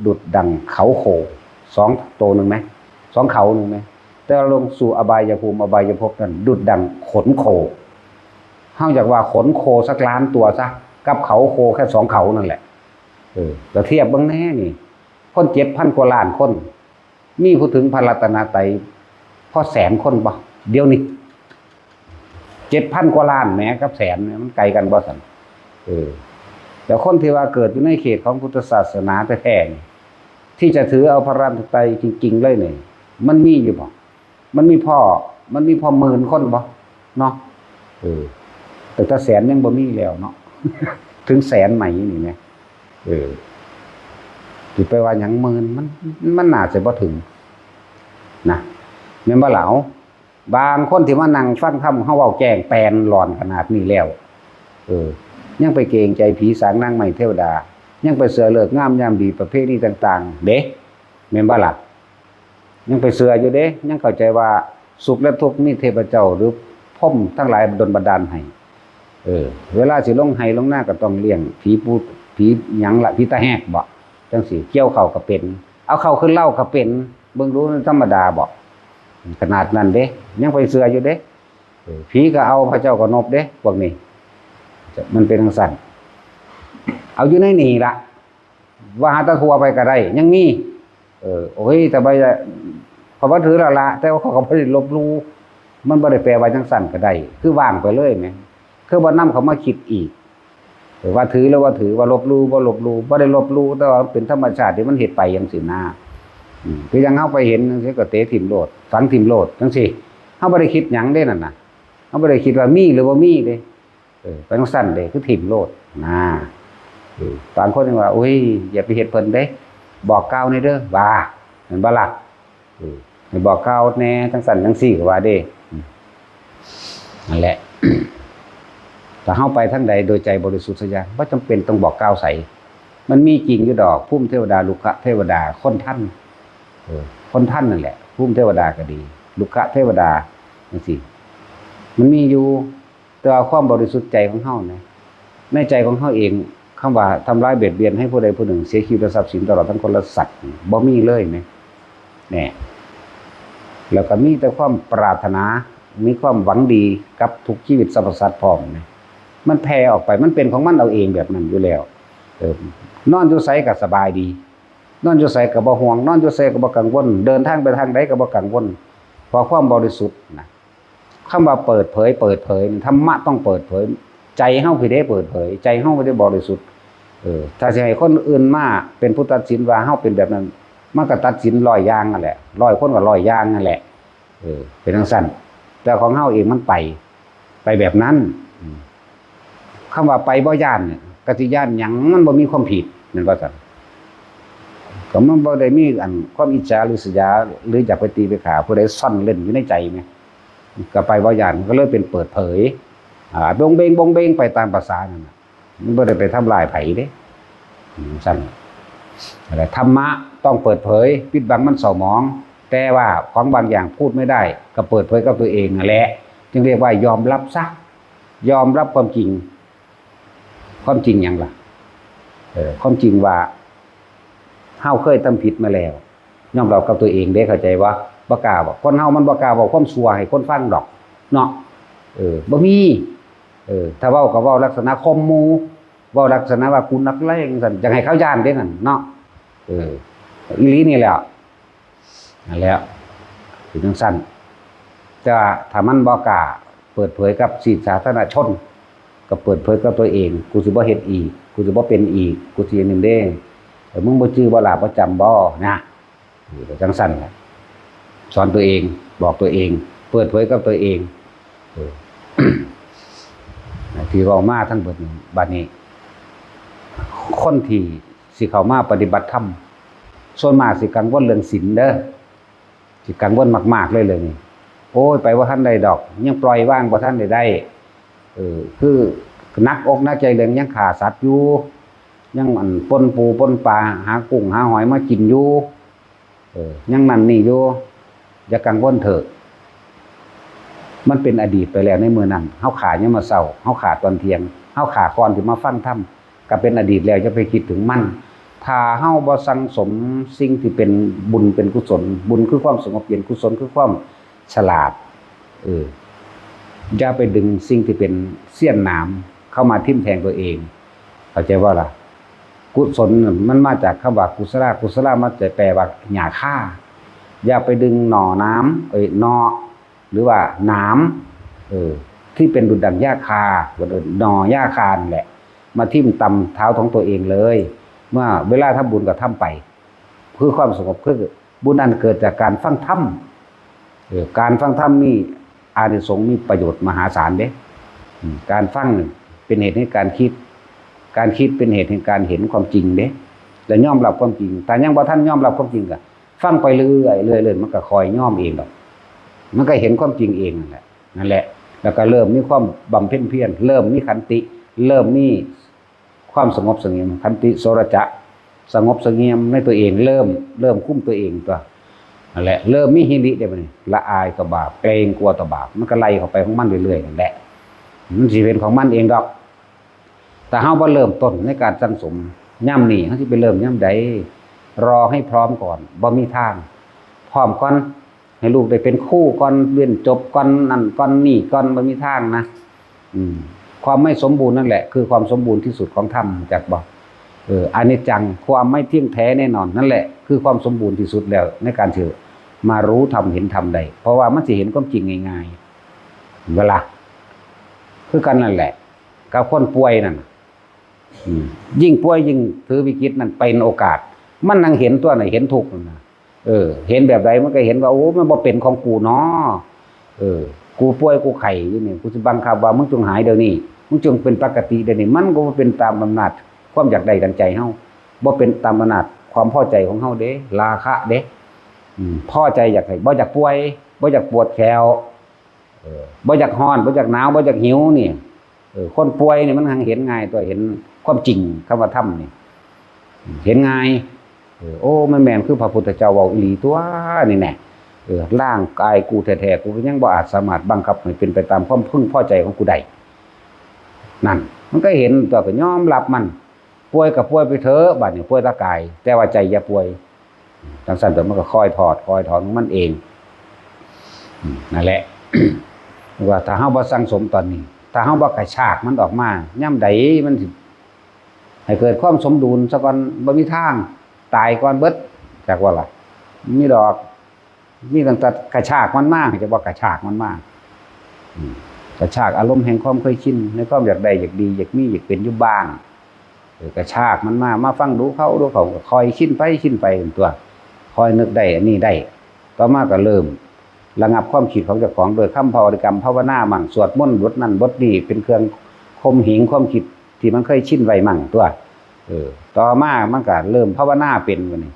ดุจดั่งเขาโค สองโตหนึ่งไหม สองเขาหนึ่งไหม แต่ว่าลงสู่อบายภูมิ อบายภพนั่น ดุจดั่งขนโค เฮาอยากว่าขนโคสักล้านตัวซะ กับเขาโคแค่สองเขานั่นแหละ เออ ก็เทียบเบิ่งแน่นี่ คนเจ็ดพันกว่าล้านคน มีผู้ถึงพระรัตนตรัยพอแสนคนบ่ เดี๋ยวนี้ เจ็ดพันกว่าล้านแหม กับแสนเนี่ย มันไกลกันบ่ซั่น เออ แต่คนที่ว่าเกิดอยู่ในเขตของพุทธศาสนาแท้ๆนี่ ที่จะถือเอาพระรัตนตรัยจริงๆเลยนี่ มันมีอยู่บ่ มันมีพอ มันมีพอหมื่นคนบ่ เนาะ เออ แต่ถ้าแสนยังบ่มีแล้วเนาะ ถึงแสนใหม่นี่แหม เออ สิไปว่าหยังหมื่น มัน มันน่าจะบ่ถึง นะ แม่นบ่ล่ะ เอ้า บางคนที่มานั่งฟังธรรมเฮาเว้าแจ้งแปลนหลอนขนาดนี้แล้ว เออ ยังไปเกรงใจผีสางนางไม้เทวดา ยังไปเชื่อฤกษ์งามยามดีประเพณีต่างๆ เด้ แม่นบ่ล่ะ ยังไปเชื่ออยู่เด้ ยังเข้าใจว่าสุขและทุกข์มีเทพเจ้าหรือพรหมทั้งหลายดลบันดาลให้ เออ เวลาสิลงไฮ่ลงนาก็ต้องเลี้ยงผีปู ผีหยังล่ะ ผีตาแฮกบ่ จั่งซี้ เกี่ยวข้าวก็เป็น เอาข้าวขึ้นเล้าก็เป็น เบิ่งดูมันธรรมดาบ่ ขนาดนั้นเด้ ยังไปเชื่ออยู่เด้ เออ ผีก็เอา พระเจ้าก็นบเด้ พวกนี้ มันเป็นจั่งซั้น เอาอยู่ในนี่ล่ะ ว่าหาแต่ทั่วไปก็ได้ ยังมี เออ โอ้ย แต่บ่ เขาบ่ถือแล้วล่ะ แต่ว่าเขาก็บ่ได้ลบหลู่ มันบ่ได้แปลว่าจั่งซั้นก็ได้ คือวางไปเลยแหม คือบ่นำเขามาคิดอีก เออ ว่าถือหรือว่าถือ ว่าลบหลู่บ่ลบหลู่ บ่ได้ลบหลู่ แต่ว่ามันเป็นธรรมชาติที่มันเฮ็ดไปจั่งซี้นะ อืม คือจั่งเฮาไปเห็นจั่งซี้ก็เตะถิ่มโลด ฝังถิ่มโลดจั่งซี้ เฮาบ่ได้คิดหยังเด้นั่นน่ะ เฮาบ่ได้คิดว่ามีหรือบ่มีเด้ เออ ไปจั่งซั้นเด้ คือถิ่มโลดนะ เออ บางคนยังว่า อุ้ย อย่าไปเฮ็ดเพิ่นเด้ บอกกล่าวแหน่เด้อ ว่า แม่นบ่ล่ะ เออ ให้บอกกล่าวแหน่ จั่งซั้นจั่งซี้ก็ว่าเด้ อืม นั่นแหละ ถ้าเฮาไปทางใดโดยใจบริสุทธิ์ซะอย่าง บ่จำเป็นต้องบอกกล่าวไส มันมีจริงอยู่ดอก ภูมิเทวดา รุกขเทวดา คนทัน เออ คนทันนั่นแหละ ภูมิเทวดาก็ดี รุกขเทวดา จั่งซี้ มันมีอยู่ แต่ว่าความบริสุทธิ์ใจของเฮานะ ในใจของเฮาเอง คำว่าทำร้ายเบียดเบียนให้ผู้ใดผู้หนึ่งเสียชีวิตและทรัพย์สินตลอดทั้งคนและสัตว์นี่ บ่มีเลยนะ แน่ แล้วก็มีแต่ความปรารถนา มีความหวังดีกับทุกชีวิตสรรพสัตว์พร้อมนะ มันแผ่ออกไป มันเป็นของมันเอาเองแบบนั้นอยู่แล้ว เออ นอนอยู่ไสก็สบายดี นอนอยู่ไสก็บ่ห่วง นอนอยู่ไสก็บ่กังวล เดินทางไปทางใดก็บ่กังวล เพราะความบริสุทธิ์นะ คำว่าเปิดเผย เปิดเผยนี่ ธรรมะต้องเปิดเผย ใจเฮาพี้เด้เปิดเผย ใจเฮาพี้เด้บริสุทธิ์ เออ ถ้าสิให้คนอื่นมาเป็นผู้ตัดสินว่าเฮาเป็นแบบนั้น มันก็ตัดสินร้อยอย่างนั่นแหละ ร้อยคนก็ร้อยอย่างนั่นแหละ เออ เป็นจั่งซั้น แต่ของเฮาเองมันไป ไปแบบนั้น อืม คำว่าไปบ่ย้านเนี่ย กะสิย้านหยัง มันบ่มีความผิด แม่นบ่ซั่น ก็มันบ่ได้มีอันความอิจฉาริษยา หรืออยากไปตีไปฆ่าผู้ใดซ่อนเร้นอยู่ในใจแหม ก็ไปบ่ย้าน ก็เลยเป็นเปิดเผย อ่า บงเบงบงเบงไปตามภาษานั่นน่ะ มันบ่ได้ไปทำลายไผเด้ อืม ซั่น นั่นแหละ ธรรมะต้องเปิดเผย ปิดบังมันเศร้าหมอง แต่ว่าของบางอย่างพูดไม่ได้ ก็เปิดเผยกับตัวเองนั่นแหละ จึงเรียกว่ายอมรับซะ ยอมรับความจริง ความจริงหยังล่ะ เออ ความจริงว่า เฮาเคยทำผิดมาแล้ว ยอมรับกับตัวเองเด้ เข้าใจบ่ บ่กล้าเว้า คนเฮามันบ่กล้าเว้าความชั่วให้คนฟังดอก เนาะ เออ บ่มี เออ ถ้าเว้าก็เว้าลักษณะข่มหมู่ เว้าลักษณะว่ากูนักเลงซั่น อยากให้เขาย้านเด้นั่นเนาะ เออ อีหลีนี่แหละ นั่นแหละ เป็นจั่งซั้น แต่ว่าถ้ามันบ่กล้าเปิดเผยกับที่สาธารณชน ก็เปิดเผยกับตัวเอง กูสิบ่เฮ็ดอีก กูสิบ่เป็นอีก กูสิอันนั้นเด้ เออ มึงบ่จื่อบ่หลาบบ่จำบ่นะ เออ จั่งซั้นแหละ สอนตัวเอง บอกตัวเอง เปิดเผยกับตัวเอง เออ ที่เว้ามาทั้งเบิดนี้ บัดนี้ คนที่สิเข้ามาปฏิบัติธรรม ส่วนมากสิกังวลเรื่องศีลเด้อ สิกังวลมากๆเลยเรื่องนี้ โอ้ย ไปบ่ทันได้ดอก ยังปล่อยวางบ่ทันได้ได้ เออ คือหนักอกหนักใจเรื่องยังฆ่าสัตว์อยู่ ยังอันป่นปูป่นปลา หากุ้งหาหอยมากินอยู่ เออ ยังนั่นนี่อยู่ อย่ากังวลเถอะ มันเป็นอดีตไปแล้วในมื้อนั้น เฮาฆ่ายามมื้อเช้า เฮาฆ่าตอนเที่ยง เฮาฆ่าก่อนสิมาฟังธรรม ก็เป็นอดีตแล้ว อย่าไปคิดถึงมัน ถ้าเฮาบ่สั่งสมสิ่งที่เป็นบุญเป็นกุศล บุญคือความสงบเย็น กุศลคือความฉลาด เออ อย่าไปดึงสิ่งที่เป็นเสี้ยนหนามเข้ามาทิ่มแทงตัวเอง เข้าใจบ่ล่ะ กุศลน่ะมันมาจากคำว่ากุศลา กุศลามันจะแปลว่าหญ้าคา อย่าไปดึงหน่อหนาม เอ้ย หน่อ หรือว่าหนาม เออ ที่เป็นดุจดั่งหญ้าคา หน่อหญ้าคานั่นแหละ มาทิ่มตำเท้าของตัวเองเลย เมื่อเวลาทำบุญก็ทำไป คือความสงบ คือบุญอันเกิดจากการฟังธรรม เออ การฟังธรรมนี่อานิสงส์มีประโยชน์มหาศาลเด้ อืม การฟังนี่เป็นเหตุให้การคิด การคิดเป็นเหตุให้การเห็นความจริงเด้ และยอมรับความจริง ถ้ายังบ่ทันยอมรับความจริงก็ฟังไปเรื่อยๆ เรื่อยๆ มันก็ค่อยยอมเองดอก มันก็เห็นความจริงเองนั่นแหละ นั่นแหละ แล้วก็เริ่มมีความบำเพ็ญเพียร เริ่มมีขันติ เริ่มมี ความสงบเสงี่ยม ขันติโสรจะ สงบเสงี่ยมในตัวเอง เริ่ม เริ่มคุมตัวเองตั๊ว นั่นแหละ เริ่มมีหิริได้บัดนี้ ละอายต่อบาป เกรงกลัวต่อบาป มันก็ไหลเข้าไปของมันเรื่อยๆ นั่นแหละ มันสิเป็นของมันเองดอก แต่เฮาบ่เริ่มต้นในการสั่งสม ยามนี้เฮาสิไปเริ่มยามใด รอให้พร้อมก่อน บ่มีทาง พร้อมก่อน ให้ลูกได้เป็นครูก่อน เรียนจบก่อน นั่นก่อน นี่ก่อน บ่มีทางนะ อืม ความไม่สมบูรณ์นั่นแหละ คือความสมบูรณ์ที่สุดของธรรม รู้จักบ่ เออ อนิจจัง ความไม่เที่ยงแท้แน่นอน นั่นแหละ คือความสมบูรณ์ที่สุดแล้ว ในการที่มารู้ธรรม เห็นธรรมได้ เพราะว่ามันสิเห็นความจริงง่ายๆ เวลา คือกันนั่นแหละ กับคนป่วยนั่นน่ะ อืม ยิ่งป่วยยิ่งถือวิกฤตนั่นเป็นโอกาส มันนั่งเห็นตั๊วน่ะ เห็นทุกข์นั่นน่ะ เออ เห็นแบบใดมันก็เห็นว่า โอ้ มันบ่เป็นของกูเนาะ เออ กูป่วยกูไข้อยู่นี่ กูสิบังคับว่ามึงจงหายเดี๋ยวนี้ มึงจงเป็นปกติเดี๋ยวนี้ มันก็บ่เป็นตามอำนาจความอยากได้ดังใจเฮา บ่เป็นตามอำนาจความพอใจของเฮาเด้ ราคะเด้ อืม พอใจอยากให้ บ่อยากป่วย บ่อยากปวดแข้ว เออ บ่อยากร้อน บ่อยากหนาว บ่อยากหิวนี่ เออ คนป่วยนี่มันหังเห็นง่ายตั๊ว เห็นความจริง คำว่าธรรมนี่ เห็นง่าย เออ โอ้ มันแม่นคือพระพุทธเจ้าเว้าอีหลีตั๊วนี่แน่ เออ ร่างกายกูแท้ๆ กูยังบ่อาจสามารถบังคับให้เป็นไปตามความพึงพอใจของกูได้ นั่น มันก็เห็นตั๊ว ก็ยอมรับมัน ป่วยก็ป่วยไปเถอะ บัดนี้ป่วยร่างกาย แต่ว่าใจอย่าป่วย จั่งซั้นตั๊ว มันก็ค่อยถอด ค่อยถอนของมันเอง อืม นั่นแหละ ว่าถ้าเฮาบ่สั่งสมตอนนี้ ถ้าเฮาบ่กระชากมันออกมา ยามใดมันสิให้เกิดความสมดุลซะก่อน บ่มีทาง ตายก่อนเบิด จักว่าล่ะ มีดอก มีตั้งแต่กระชากมันมา จะว่ากระชากมันมา อืม กระชากอารมณ์แห่งความเคยชิน ในความอยากได้ อยากดี อยากมี อยากเป็นอยู่บ้าง เออ กระชากมันมา มาฟังดูเขา ดูเขา ค่อยชินไป ชินไปตั๊ว ค่อยนึกได้ อันนี้ได้ ต่อมาก็เริ่มระงับความคิดของเจ้าของโดยคำบริกรรมภาวนามั่ง สวดมนต์บทนั้นบทนี้เป็นเครื่องข่มเหงความคิดที่มันเคยชินไว้มั่งตั๊ว เออ ต่อมามันก็เริ่มภาวนาเป็นบัดนี้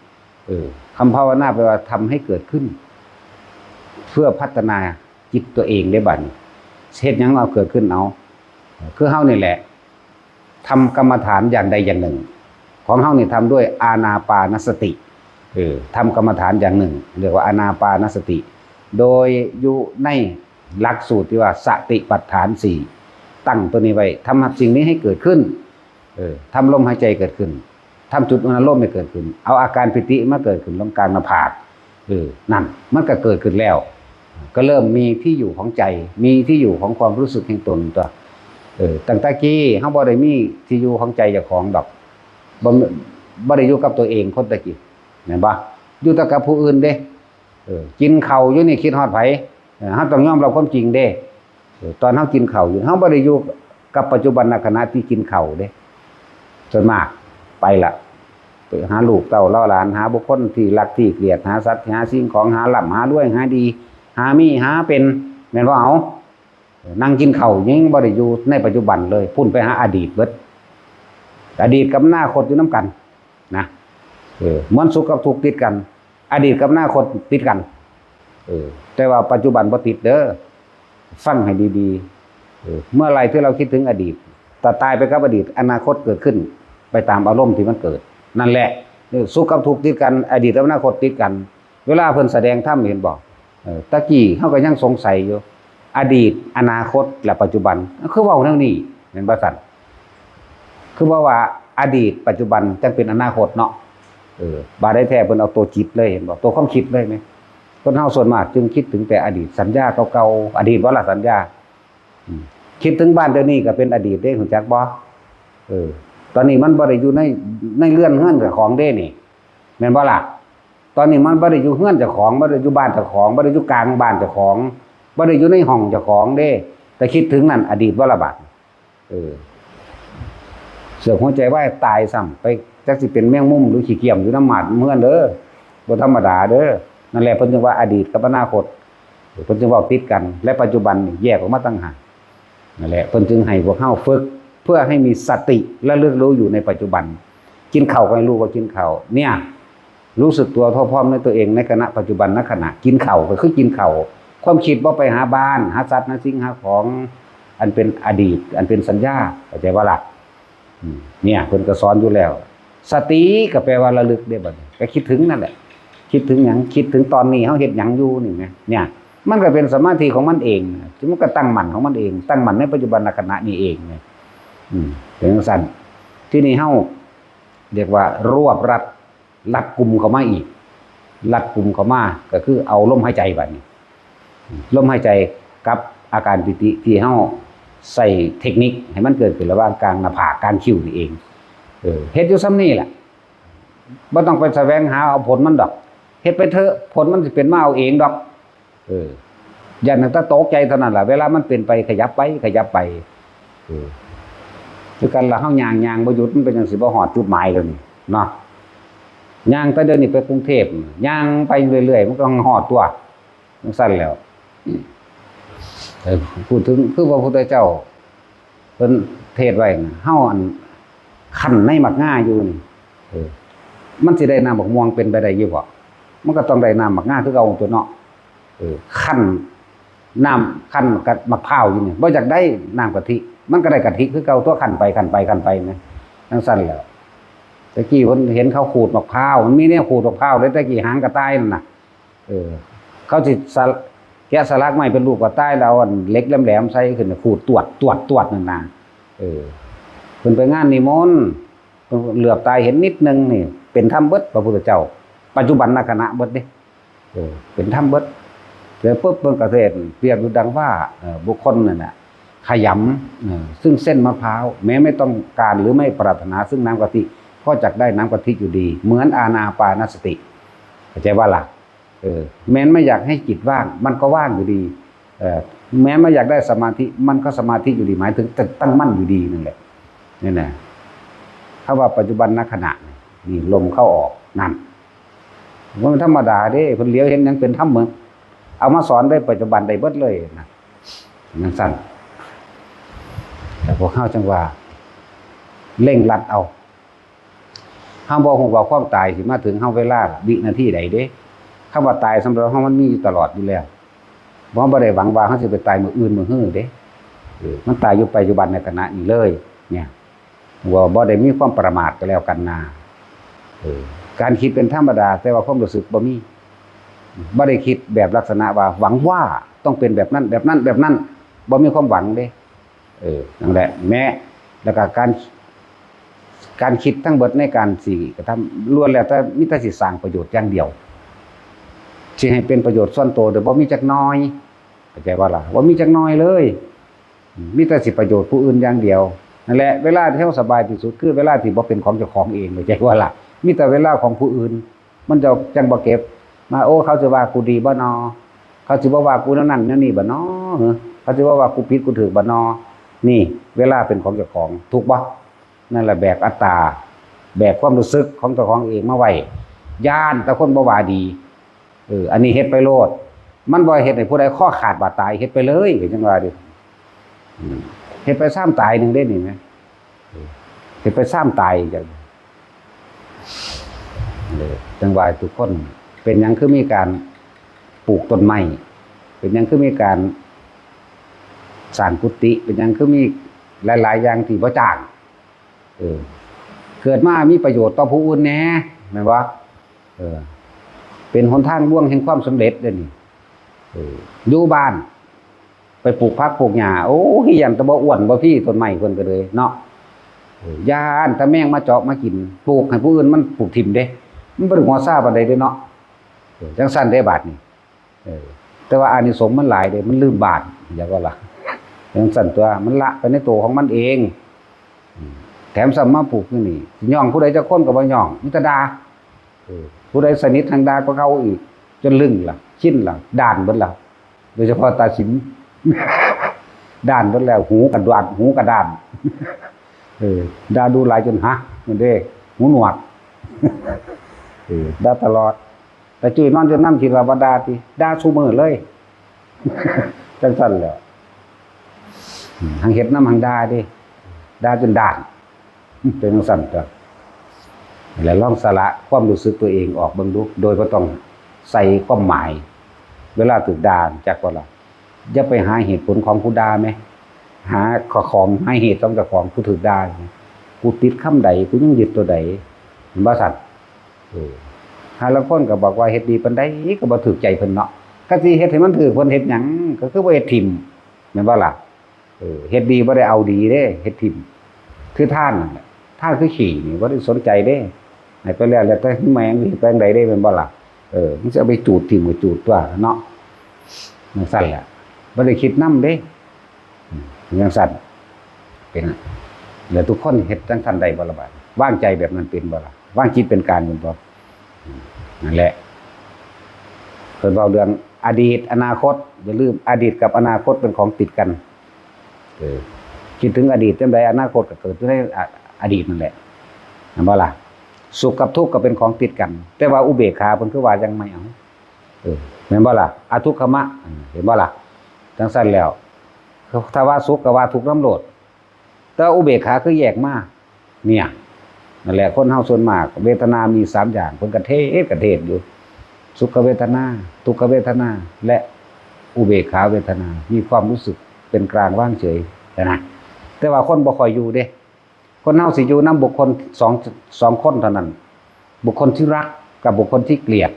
เออ คำภาวนาแปลว่าทำให้เกิดขึ้น เพื่อพัฒนาจิตตัวเองได้บัดนี้ เฮ็ดหยังเอาเกิดขึ้นเอา คือเฮานี่แหละทำกรรมฐานอย่างใดอย่างหนึ่ง ของเฮานี่ทำด้วยอานาปานสติ เออทำกรรมฐานอย่างหนึ่ง เรียกว่าอานาปานสติ โดยอยู่ในหลักสูตรที่ว่าสติปัฏฐานสี่ ตั้งตัวนี้ไว้ทำสิ่งนี้ให้เกิดขึ้น เออทำลมหายใจเกิดขึ้นทำจุดอารมณ์ให้เกิดขึ้น เอาอาการปีติมาเกิดขึ้นตรงกลางหน้าผาก เออนั่นมันก็เกิดขึ้นแล้ว ก็เริ่มมีที่อยู่ของใจ มีที่อยู่ของความรู้สึกแห่งตนตัว เออตั้งแต่กี้เขาบ่ได้มีที่อยู่ของใจเจ้าของดอกบ่บ่ได้อยู่กับตัวเองคนตะกี้เห็นปะอยู่แต่กับผู้อื่นเด้ เออกินข้าวอยู่นี่คิดฮอดไผ เออเขาต้องยอมรับความจริงเด้ เออตอนเขากินข้าวอยู่เขาบ่ได้อยู่กับปัจจุบันขณะที่กินข้าวเด้ ส่วนมากไปละไปหาลูกเต้าเล่าหลานหาบุคคลที่รักที่เกลียดหาสัตว์หาสิ่งของหาร่ำหารวยหาดี หามีหาเป็นแม่นว่าเอานั่งกินข้าวยังบ่ได้อยู่ในปัจจุบันเลยพุ่นไปหาอดีตเบิดอดีตกับอนาคตอยู่น้ำกันนะเออมันสุขกับทุกข์ติดกัน อดีตกับอนาคตติดกัน เออแต่ว่าปัจจุบันบ่ติดเด้อฟังให้ดีๆเออเมื่อไหร่ที่เราคิดถึงอดีตแต่ตายไปกับอดีตอนาคตเกิดขึ้น ไปตามอารมณ์ที่มันเกิด นั่นแหละเออสุขกับทุกข์ติดกัน อดีตกับอนาคตติดกัน เวลาเพิ่นแสดงธรรมเห็นบอกเออตะกี้เขาก็ยังสงสัยอยู่ อดีตอนาคตและปัจจุบันคือเว้าแนวนี้เห็นบ่ซั่นคือว่าว่าอดีตปัจจุบันจังเป็นอนาคตเนาะเออบาดได้แท้เพิ่นเอาตัวจิตเลยเห็นบ่ตัวความคิดเลยไหมคนเฮาส่วนมากจึงคิดถึงแต่อดีตสัญญาเก่าๆอดีตว่าละสัญญาอืมคิดถึงบ้านเดี๋ยวนี้ก็เป็นอดีตเด้รู้จักบ่เออตอนนี้มันบ่ได้อยู่ในในเรือนเฮือนเจ้าของเด้นี่แม่นบ่ล่ะ ตอนนี้มันบ่ได้อยู่เฮือนเจ้าของบ่ได้อยู่บ้านเจ้าของบ่ได้อยู่กลางบ้านเจ้าของบ่ได้อยู่ในห้องเจ้าของเด้แต่คิดถึงนั่นอดีตบ่ละบาดเออเสือกหัวใจวายตายซ้ำไปจักสิเป็นแมงมุมหรือขี้เกียมอยู่น้ำหมาดเฮือนเด้อบ่ธรรมดาเด้อนั่นแหละเพิ่นจึงว่าอดีตกับอนาคตเพิ่นจึงเว้าติดกันและปัจจุบันนี่แยกออกมาต่างหากนั่นแหละเพิ่นจึงให้พวกเฮาฝึกเพื่อให้มีสติระลึกรู้อยู่ในปัจจุบันกินข้าวก็ให้รู้ว่ากินข้าวเนี่ย รู้สึกตัวทั่วพร้อมในตัวเองในขณะปัจจุบันนขณะกินข้าวก็คือกินข้าวความคิดบ่ไปหาบ้านหาสัตว์หาสิ่งหาของอันเป็นอดีตอันเป็นสัญญาเข้าใจบ่ล่ะอืมเนี่ยเพิ่นก็สอนอยู่แล้ว สติก็แปลว่าระลึกเด้บัดนี้ก็คิดถึงนั่นแหละ คิดถึงหยังคิดถึงตอนนี้เฮาเฮ็ดหยังอยู่นี่ไงเนี่ยมันก็เป็นสมาธิของมันเองนะมันก็ตั้งมั่นของมันเอง ตั้งมั่นในปัจจุบันขณะนี้เองไงอืมเป็นจั่งซั่นที่นี่เฮาเรียกว่ารวบรัด รัดกุมเข้ามาอีก รัดกุมเข้ามาก็คือเอาลมหายใจบัดนี้ลมหายใจกับอาการปีติที่เฮาใส่เทคนิคให้มันเกิดขึ้นระหว่างกลางหน้าผากกลางคิ้วนี่เองเออเฮ็ดอยู่ซ่ำนี่แหละบ่ต้องไปแสวงหาเอาผลมันดอกเฮ็ดไปเถอะผลมันสิเป็นมาเอาเองดอกเอออย่าตั้งแต่ตกใจเท่านั้นล่ะเวลามันเป็นไปขยับไปขยับไปเออคือกันละเฮาย่างย่างบ่หยุดมันเป็นจั่งสิบ่ฮอดจุดหมายแล้วนี่เนาะ ย่างแต่เดี๋ยวนี้ไปกรุงเทพฯ ย่างไปเรื่อยๆ มันก็ฮอดตัวจั่งซั่นแหล้วเออพูดถึงคือพระพุทธเจ้าเพิ่นเทศน์ไว้นะเฮาอันคั้นในหมากง่าอยู่นี่เออมันสิได้น้ำบักม่วงเป็นไปได้อยู่บ่มันก็ต้องได้น้ำหมากง่าคือเก่าตัวเนาะเออคั้นน้ำคั้นกับมะพร้าวอยู่นี่บ่อยากได้น้ำกะทิมันก็ได้กะทิคือเก่าตัวคั้นไปคั้นไปคั้นไปนะจั่งซั่นแหล้ว ตะกี้เพิ่นเห็นเขาขูดมะพร้าวมันมีแนวขูดมะพร้าวเลยตะกี้หางกระต่ายนั่นน่ะเออเขาสิสะแกะสลักไม้เป็นรูปกระต่ายแล้วเอาอันเหล็กแหลมๆใส่ขึ้นน่ะขูดตวดตวดตวดนั่นน่ะเออเพิ่นไปงานนิมนต์เพิ่นเหลือบตาเห็นนิดนึงนี่เป็นธรรมเบิดพระพุทธเจ้าปัจจุบันนขณะเบิดเด้ เออเป็นธรรมเบิดเสร็จปุ๊บเพิ่นก็เทศน์เปรียบอยู่ดังว่าเอ่อบุคคลนั่นน่ะขยำเอ่อซึ่งเส้นมะพร้าวแม้ไม่ต้องการหรือไม่ปรารถนาซึ่งน้ำกะทิก็จักได้น้ำกะทิอยู่ดี เหมือนอานาปานสติเข้าใจว่าล่ะเออแม้นไม่อยากให้จิตว่างมันก็ว่างอยู่ดีเออแม้ไม่อยากได้สมาธิมันก็สมาธิอยู่ดีหมายถึงจะตั้งมั่นอยู่ดีนั่นแหละนี่นะถ้าว่าปัจจุบันนขณะนี่ลมเข้าออกนั่น มันธรรมดาเด้เพิ่นเหลียวเห็นหยังเป็นธรรมหมดเอามาสอนได้ปัจจุบันได้เบิดเลยนะนั่นสั้นแต่พวกเฮาจังว่าเร่งรัดเอาเฮาบ่ฮู้ว่าความตายสิมาถึงเฮาเวลาวินาทีใดเด้คำว่าตายสำหรับเฮามันมีอยู่ตลอดอยู่แล้วเฮาบ่ได้หวังว่าเฮาสิไปตายมื้ออื่นมื้อฮื้อเด้ เออ มันตายอยู่ปัจจุบันในขณะนี้เลย เนี่ย ว่าบ่ได้มีความประมาทก็แล้วกันนะ เออ การคิดเป็นธรรมดา แต่ว่าความรู้สึกบ่มี บ่ได้คิดแบบลักษณะว่าหวังว่าต้องเป็นแบบนั้น แบบนั้น แบบนั้น บ่มีความหวังเด้ เออ นั่นแหละ แม้ แล้วก็การ การคิดทั้งเบิดในการสิกระทำ ล้วนแล้วแต่มีแต่สิสร้างประโยชน์อย่างเดียว สิให้เป็นประโยชน์ส่วนตัวเด้อ บ่มีจักหน่อย เข้าใจบ่ล่ะ บ่มีจักหน่อยเลย มีแต่สิประโยชน์ผู้อื่นอย่างเดียว นั่นแหละ เวลาที่เราสบายที่สุด คือเวลาที่บ่เป็นของเจ้าของเอง เข้าใจบ่ล่ะ มีแต่เวลาของผู้อื่น มันจะจั่งบ่เก็บ มา โอ้ เขาสิว่ากูดีบ่นอ เขาสิบ่ว่ากูแนวนั้นแนวนี้บ่นอ เขาสิบ่ว่ากูผิดกูถูกบ่นอ นี่ เวลาเป็นของเจ้าของ ถูกบ่ นั่นแหละ แบกอัตตา แบกความรู้สึกของเจ้าของเองมาไว้ ย้านแต่คนบ่ว่าดี เออ อันนี้เฮ็ดไปโลด มันบ่เฮ็ดให้ผู้ใดคอขาดบาดตาย เฮ็ดไปเลย ก็จั่งว่าเด้ อืม เฮ็ดไปซ้ำตายหนึ่งเด้นี่แหม เออ เฮ็ดไปซ้ำตายจั่ง เออ จั่งว่าทุกคน เป็นหยังคือมีการปลูกต้นไม้ เป็นหยังคือมีการสร้างกุฏิ เป็นหยังคือมีหลายๆอย่างที่บ่จ้าง เออ เกิดมามีประโยชน์ต่อผู้อื่นแหน่ แม่นบ่ เออ เป็นหนทางลวงแห่งความสำเร็จเด้อนี่ เออ อยู่บ้าน ไปปลูกผักปลูกหญ้า โอ้ย ย้านแต่บ่อ้วนบ่พีต้นไม้เพิ่นก็เลยเนาะ เออ ย้านแต่แมงมาเจาะมากิน ปลูกให้ผู้อื่นมันปลูกถิ่มเด้ มันบ่ได้หัวซาปานใดเด้เนาะ เออ จั่งซั่นเด้บาดนี้ เออ แต่ว่าอานิสงส์มันหลายเด้ มันลืมบ้าน อยากว่าล่ะ จั่งซั่นตัว มันละไปในตัวของมันเอง อืม แถมซ้ำมาปลูกอยู่นี่ สิย้องผู้ใดจักคนก็บ่ย้อง มีแต่ด่า เออ ผู้ใดสนิทแฮ่งด่าก็เขาอีก จนลึงล่ะ ชินล่ะ ด้านเบิดล่ะ โดยเฉพาะตาสิน ด้านเบิดแล้ว หูกระดาน หูกระด้าน เออ ด่าดูหลายจนฮะ นั่นเด้ หูหนวก เออ ด่าตลอด แต่จุ้ยนอนจนน้ำคิดว่าบ่ด่าติ ด่าซุมื้อเลย จั่งซั่นแหละ อืม หังเฮ็ดนำหังด่าเด้ ด่าจนด้าน เป็นจั่งซั่นตัว แล้วลองสละความรู้สึกตัวเองออกเบิ่งดู โดยบ่ต้องใส่ความหมาย เวลาถูกด่า จักบ่ล่ะ อย่าไปหาเหตุผลของผู้ด่าแหม หาข้อของ หาเหตุของเจ้าของผู้ถูกด่า กูติดคำใด กูยังยึดตัวใด เห็นบ่ซั่น เออ หาลางคนก็บอกว่าเฮ็ดดีปานใดก็บ่ถูกใจเพิ่นเนาะ ก็สิเฮ็ดให้มันถูกเพิ่นเฮ็ดหยัง ก็คือบ่เฮ็ดถิ่ม แม่นบ่ล่ะ เออ เฮ็ดดีบ่ได้เอาดีเด้ เฮ็ดถิ่ม คือทานนั่นแหละ ทานคือขี้นี่ บ่ได้สนใจเด้ ให้ไปแล้ว แล้วแต่แม่งสิไปจั่งใดเด้ แม่นบ่ล่ะ เออ มันสิเอาไปจูดถิ่มก็จูดตัวเนาะ จั่งซั่นแหละ บ่ได้คิดนำเด้ อืม จั่งซั่น เป็น แล้วทุกคนเฮ็ดจั่งซั่นได้บ่ล่ะบาดนี้ วางใจแบบนั้นเป็นบ่ล่ะ วางจิตเป็นกลางเป็นบ่ อืม นั่นแหละ เพิ่นเว้าเรื่องอดีต อนาคต อย่าลืม อดีตกับอนาคตเป็นของติดกัน เออ คิดถึงอดีตจั่งใด อนาคตก็เกิดอยู่ในอ- อดีตนั่นแหละ เห็นบ่ล่ะ สุขกับทุกข์ก็เป็นของติดกัน แต่ว่าอุเบกขาเพิ่นคือว่าจั่งใด เอา เออ แม่นบ่ล่ะ อทุกขมะ เห็นบ่ล่ะ จั่งซั่นแล้ว ถ้าว่าสุขก็ว่าทุกข์นำโลด แต่อุเบกขาคือแยกมา เนี่ย นั่นแหละ คนเฮาส่วนมาก เวทนามีสามอย่าง เพิ่นก็เทศน์ก็เทศน์อยู่ สุขเวทนา ทุกขเวทนา และอุเบกขาเวทนา มีความรู้สึกเป็นกลางวางเฉยนะ แต่ว่าคนบ่ค่อยอยู่เด้ คนเฮาสิอยู่นำบุคคลสอง สองคนเท่านั้น บุคคลที่รักกับบุคคลที่เกลียด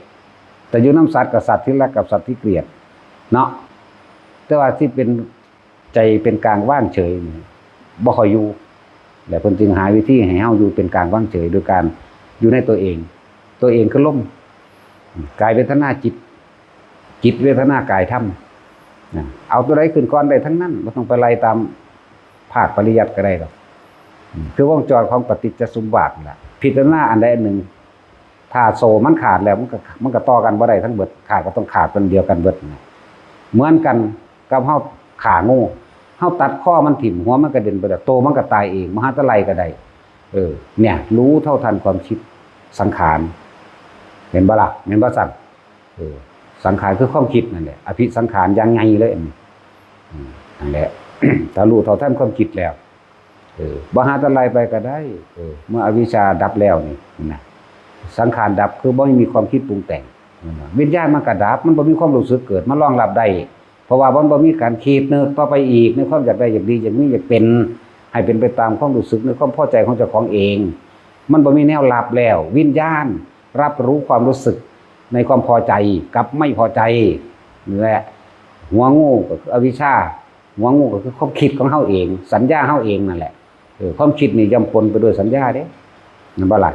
แต่อยู่นำสัตว์กับสัตว์ที่รักกับสัตว์ที่เกลียด เนาะ แต่ว่าที่เป็นใจเป็นกลางว่างเฉยนี่ บ่ค่อยอยู่ และเพิ่นจึงหาวิธีให้เฮาอยู่เป็นกลางว่างเฉย โดยการอยู่ในตัวเอง ตัวเองคือลม กายเวทนาจิต จิตเวทนากายธรรม นะ เอาตัวใดขึ้นก่อนได้ทั้งนั้น บ่ต้องไปไล่ตามภาคปริยัติก็ได้ดอก อืม คือวงจรของปฏิจจสมบาทนี่ล่ะ พิจารณาอันใดอันหนึ่ง ถ้าโซ่มันขาดแล้ว มันก็ มันก็ต่อกันบ่ได้ทั้งเบิด ขาดก็ต้องขาดเป็นเดียวกันเบิดนะ เหมือนกันกับเฮาฆ่างู เฮาตัดคอมันถิ่ม หัวมันกระเด็นไปแล้ว โตมันก็ตายเอง บ่หาแต่ไล่ก็ได้ เออ เนี่ย รู้เท่าทันความคิดสังขาร เห็นบ่ล่ะ เห็นบ่ซั่น เออ สังขารคือความคิดนั่นแหละ อภิสังขารอย่างใหญ่เลย อันนี้ อืม นั่นแหละ ถ้ารู้เท่าทันความคิดแล้ว เออ บ่หาแต่ไล่ไปก็ได้ เออ เมื่ออวิชชาดับแล้วนี่นะ สังขารดับคือบ่มีความคิดปรุงแต่ง วิญญาณมันก็ดับ มันบ่มีความรู้สึกเกิดมารองรับได้ ราะว่ามันบ่มีการคิดนึกต่อไปอีก ในความอยากได้ อยากดี อยากมี อยากเป็น ให้เป็นไปตามความรู้สึก ในความพอใจของเจ้าของเอง มันบ่มีแนวรับแล้ว วิญญาณรับรู้ความรู้สึกในความพอใจกับไม่พอใจ นี่แหละ หัวงูก็คืออวิชชา หัวงูก็คือความคิดของเฮาเอง สัญญาเฮาเองนั่นแหละ เออ ความคิดนี่ย่อมปนไปด้วยสัญญาเด้ แม่นบ่ล่ะ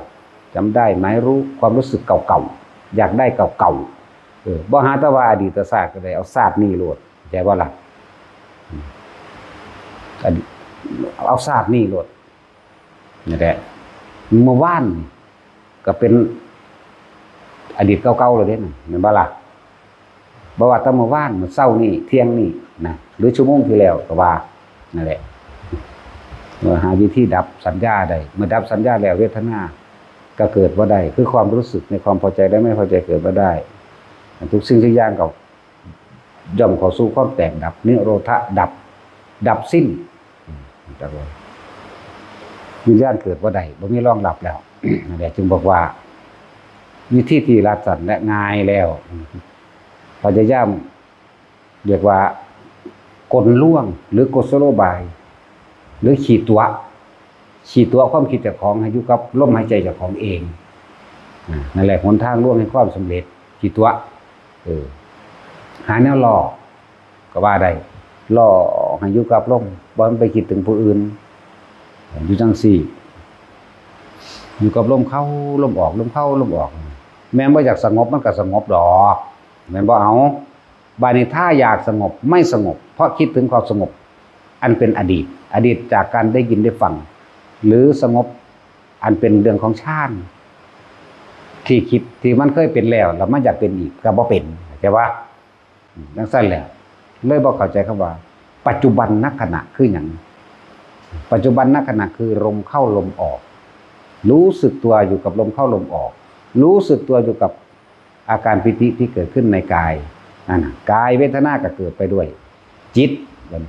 จำได้ หมายรู้ ความรู้สึกเก่าๆ อยากได้เก่าๆ เออ บ่หาแต่ว่าอดีตชาติก็ได้ เอาชาตินี้โลด เข้าใจบ่ล่ะ อืม อัน เอาชาตินี้โลด นี่แหละ เมื่อวานนี่ก็เป็นอดีตเก่าๆ แล้วเด้นั่น แม่นบ่ล่ะ บ่ว่าแต่เมื่อวาน มื้อเช้านี้ เที่ยงนี้นะ หรือชั่วโมงที่แล้วก็ว่า นั่นแหละ เมื่อหาวิธีดับสัญญาได้ เมื่อดับสัญญาแล้ว เวทนาก็เกิดบ่ได้ คือความรู้สึกในความพอใจและไม่พอใจเกิดบ่ได้ ทุกสิ่งทุกอย่างก็ย่อมเข้าสู่ความแตกดับ นิโรธะดับ ดับสิ้น อืม จักว่าวิญญาณเกิดบ่ได้ บ่มีรองรับแล้ว นั่นแหละ จึงบอกว่า วิธีที่รัดสั้นและง่ายแล้ว พยายาม เรียกว่ากลลวง หรือกุศโลบาย หรือขีตัว ขีตัวความคิดเจ้าของให้อยู่กับลมหายใจเจ้าของเอง อ่า นั่นแหละหนทางลวงแห่งความสำเร็จ ขีตัว เออ หาแนวล่อ ก็ว่าได้ ล่อให้อยู่กับลม บ่ให้มันไปคิดถึงผู้อื่น อยู่จังซี่ อยู่กับลมเข้า ลมออก ลมเข้า ลมออก แม่นบ่อยากสงบมันก็สงบดอก แม่นบ่เอา บาดนี้ถ้าอยากสงบไม่สงบ เพราะคิดถึงความสงบ อันเป็นอดีต อดีตจากการได้ยินได้ฟัง หรือสงบอันเป็นเรื่องของฌาน ที่คิดที่มันเคยเป็นแล้ว แล้วมันอยากเป็นอีกก็บ่เป็น เข้าใจบ่ อืม จังซั่นแหละ เลยบ่เข้าใจคำว่า ปัจจุบันนขณะคือหยัง ปัจจุบันนขณะคือลมเข้าลมออก รู้สึกตัวอยู่กับลมเข้าลมออก รู้สึกตัวอยู่กับอาการปีติที่เกิดขึ้นในกาย นั่นน่ะ กายเวทนาก็เกิดไปด้วย จิต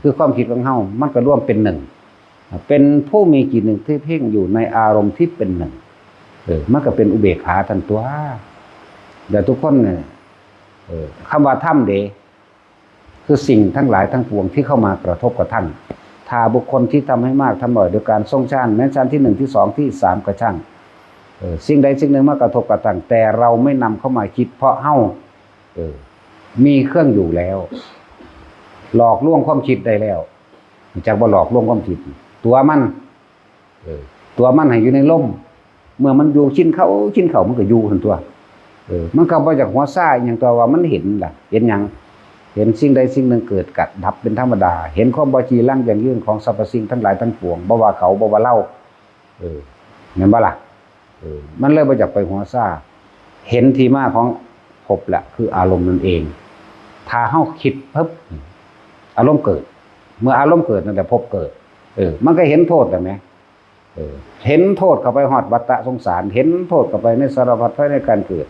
คือความคิดของเฮา มันก็รวมเป็นหนึ่ง เป็นผู้มีจิตหนึ่งที่เพ่งอยู่ในอารมณ์ที่เป็นหนึ่ง เออ มันก็เป็นอุเบกขาทันตัว แต่ทุกคนเนี่ย เออ คำว่าธรรมเด้ คือสิ่งทั้งหลายทั้งปวงที่เข้ามากระทบกระทั่ง ถ้าบุคคลที่ทำให้มากทำบ่อยโดยการทรงฌาน แม้ฌานที่หนึ่ง ที่สอง ที่สาม ก็ช่าง เออ สิ่งใดสิ่งหนึ่งมากระทบกระทั่ง แต่เราไม่นำเข้ามาคิด เพราะเฮา เออ มีเครื่องอยู่แล้ว หลอกลวงความคิดได้แล้ว รู้จักบ่ หลอกลวงความคิด ตั๋วมัน เออ ตั๋วมันให้อยู่ในลม เมื่อมันอยู่ชินเข้าชินเข้ามันก็อยู่หั่นตั่ว เออ มันก็บ่อยากหัวซ่าอิหยัง แต่ว่ามันเห็นล่ะ เห็นหยัง เห็นสิ่งใดสิ่งหนึ่งเกิดกับดับเป็นธรรมดา เห็นความบ่จีรังยั่งยืนของสรรพสิ่งทั้งหลายทั้งปวง บ่ว่าเขา บ่ว่าเรา เออ แม่นบ่ล่ะ เออ มันเลยบ่อยากไปหัวซ่า เห็นที่มาของภพแหละ คืออารมณ์นั่นเอง ถ้าเฮาคิดปุ๊บ อารมณ์เกิด เมื่ออารมณ์เกิดนั่นแหละภพเกิด เออ มันก็เห็นโทษแล้วแหม เออ เห็นโทษเข้าไปฮอดวัฏฏะสงสาร เห็นโทษเข้าไปในสารพัดภัยในการเกิด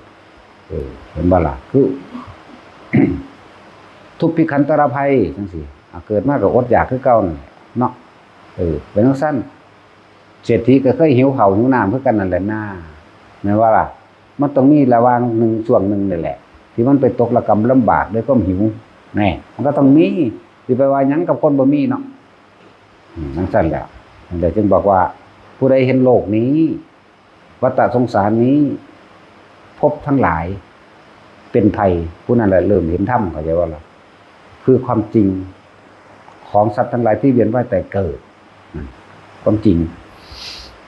เออ เห็นบ่ล่ะ คือ ทุพพิขันตรภัยจังซี้ อ่ะ เกิดมาก็อดอยากคือเก่านั่นแหละเนาะ เออ เป็นจังซั่น เศรษฐีก็เคยหิวข้าวหิวน้ำคือกันนั่นแหละนา แม่นบ่ล่ะ มันต้องมีระหว่างหนึ่งช่วงหนึ่งนี่แหละ ที่มันไปตกระกำลำบากด้วยความหิว แน่ มันก็ต้องมี สิไปว่าหยังกับคนบ่มีเนาะ อืม จังซั่นแหละ นั่นแหละจึงบอกว่า ผู้ใดเห็นโลกนี้ วัฏฏะสงสารนี้ ภพทั้งหลาย เป็นภัย ผู้นั้นแหละเริ่มเห็นธรรม เข้าใจบ่ล่ะ คือความจริงของสัตว์ทั้งหลายที่เวียนว่ายตายเกิด นั่น ความจริง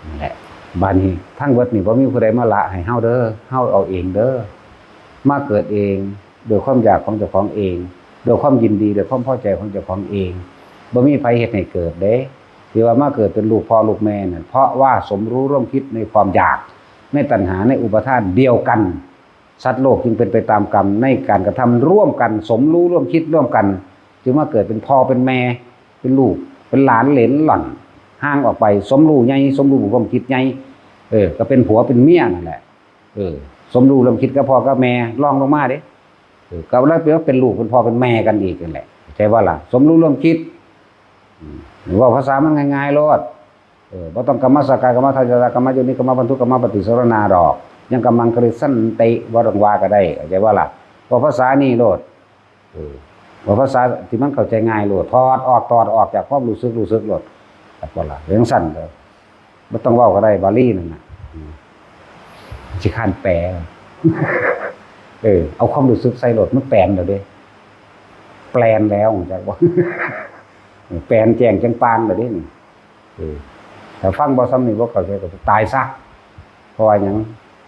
นั่นแหละ บาดนี้ทั้งเบิดนี่บ่มีผู้ใดมาละให้เฮาเด้อ เฮาเอาเองเด้อ มาเกิดเอง โดยความอยากของเจ้าของเอง โดยความยินดี โดยความพอใจของเจ้าของเอง บ่มีไผเฮ็ดให้เกิดเด้ ที่ว่ามาเกิดเป็นลูกพ่อลูกแม่นั่น เพราะว่าสมรู้ร่วมคิดในความอยาก ในตัณหา ในอุปาทานเดียวกัน สัตว์โลกจึงเป็นไปตามกรรมในการกระทำร่วมกัน สมรู้ร่วมคิดร่วมกัน จึงมาเกิดเป็นพ่อเป็นแม่ เป็นลูก เป็นหลานเหลนหล่อน ห่างออกไป สมรู้ใหญ่ สมรู้ร่วมคิดใหญ่ เออ ก็เป็นผัวเป็นเมียนั่นแหละ เออ สมรู้ร่วมคิดกับพ่อกับแม่ รองลงมาเด้ เออ ก็เลยเป็นว่าเป็นลูกเป็นพ่อเป็นแม่กันอีกนั่นแหละ เข้าใจบ่ล่ะ สมรู้ร่วมคิด อืม เว้าภาษามันง่ายๆโลด เออ บ่ต้องกรรมสกาย กรรมทายาท กรรมโยนิ กรรมพันธุ กรรมปฏิสรณาดอก ยังกรรมังกริสันติ บ่ต้องว่าก็ได้ เข้าใจบ่ล่ะ เว้าภาษานี่โลด เออ ว่าภาษาที่มันเข้าใจง่ายโลด ถอดออก ถอดออกจากความรู้สึก รู้สึกโลด จักบ่ล่ะ จั่งซั้นก็บ่ต้องเว้าก็ได้ บาลีนั่นน่ะ อืม สิค้านแปล เออ เอาความรู้สึกใส่โลด มันแปลนแล้วเด้ แปลนแล้ว จักบ่ แปลนแจ้งจั่งป่างแล้วเด้นี่ เออ ถ้าฟังบ่ส่ำนี้ บ่เข้าใจ ก็ตายซะ เพราะว่าหยัง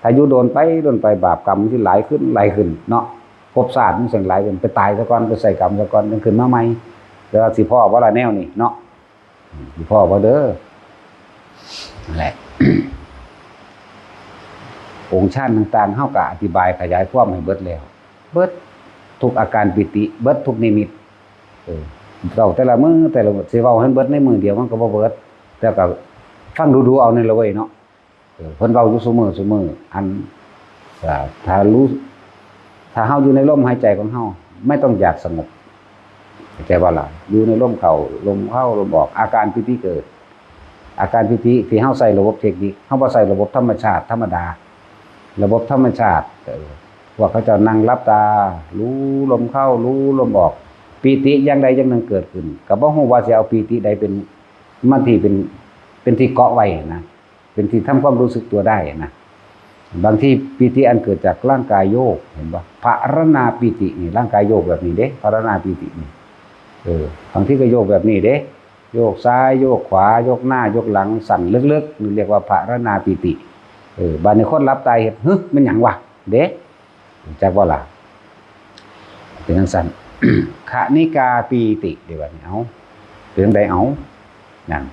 ถ้าอยู่โดนไป โดนไป บาปกรรมมันสิหลายขึ้น หลายขึ้นเนาะ ภพชาติมันสิหลายขึ้น ไปตายซะก่อน ไปใส่กรรมซะก่อน จั่งขึ้นมาใหม่ แต่ว่าสิพ้อบ่ล่ะแนวนี้เนาะ อืม สิพ้อบ่เด้อ นั่นแหละ องค์ฌานต่างๆ เฮาก็อธิบายขยายความให้เบิดแล้ว เบิดทุกอาการปีติ เบิดทุกนิมิต เออ เว้าแต่ละมื้อ แต่ละมื้อ สิเว้าให้เบิดในมื้อเดียวมันก็บ่เบิด แต่ก็ฟังดูๆ เอานี่ล่ะเว้ยเนาะ เออ เพิ่นเว้าอยู่ซุมื้อซุมื้อ อัน อ่า ถ้ารู้ ถ้าเฮาอยู่ในลมหายใจของเฮา ไม่ต้องอยากสงบ เข้าใจบ่ล่ะ อยู่ในลมเข้า ลมเข้า ลมออก อาการปีติเกิด อาการปีติที่เฮาใช้ระบบเทคนิค เฮาบ่ใช้ระบบธรรมชาติธรรมดา ระบบธรรมชาติ เออ พวกเขาเจ้านั่งหลับตา รู้ลมเข้า รู้ลมออก ปีติอย่างใดอย่างหนึ่งเกิดขึ้น ก็บ่ฮู้ว่าสิเอาปีติใดเป็น มาที่เป็น เป็นที่เกาะไว้นะ เป็นที่ทำความรู้สึกตัวได้นะ บางทีปีติอันเกิดจากร่างกายโยก เห็นบ่ พรรณนาปีตินี่ ร่างกายโยกแบบนี้เด้ พรรณนาปีตินี่ เออ บางทีก็โยกแบบนี้เด้ โยกซ้าย โยกขวา โยกหน้า โยกหลัง สั่นลึกๆ นี่เรียกว่าพรรณนาปีติ เออ บาดนี้คนหลับตาเฮ็ด "หึ แม่นหยังวะ" เด้ จักบ่ล่ะ เป็นจั่งซั้น คณิกาปีติ เด้ บาดนี้ เอ้า เป็นจั่งใด เอ้า นั่น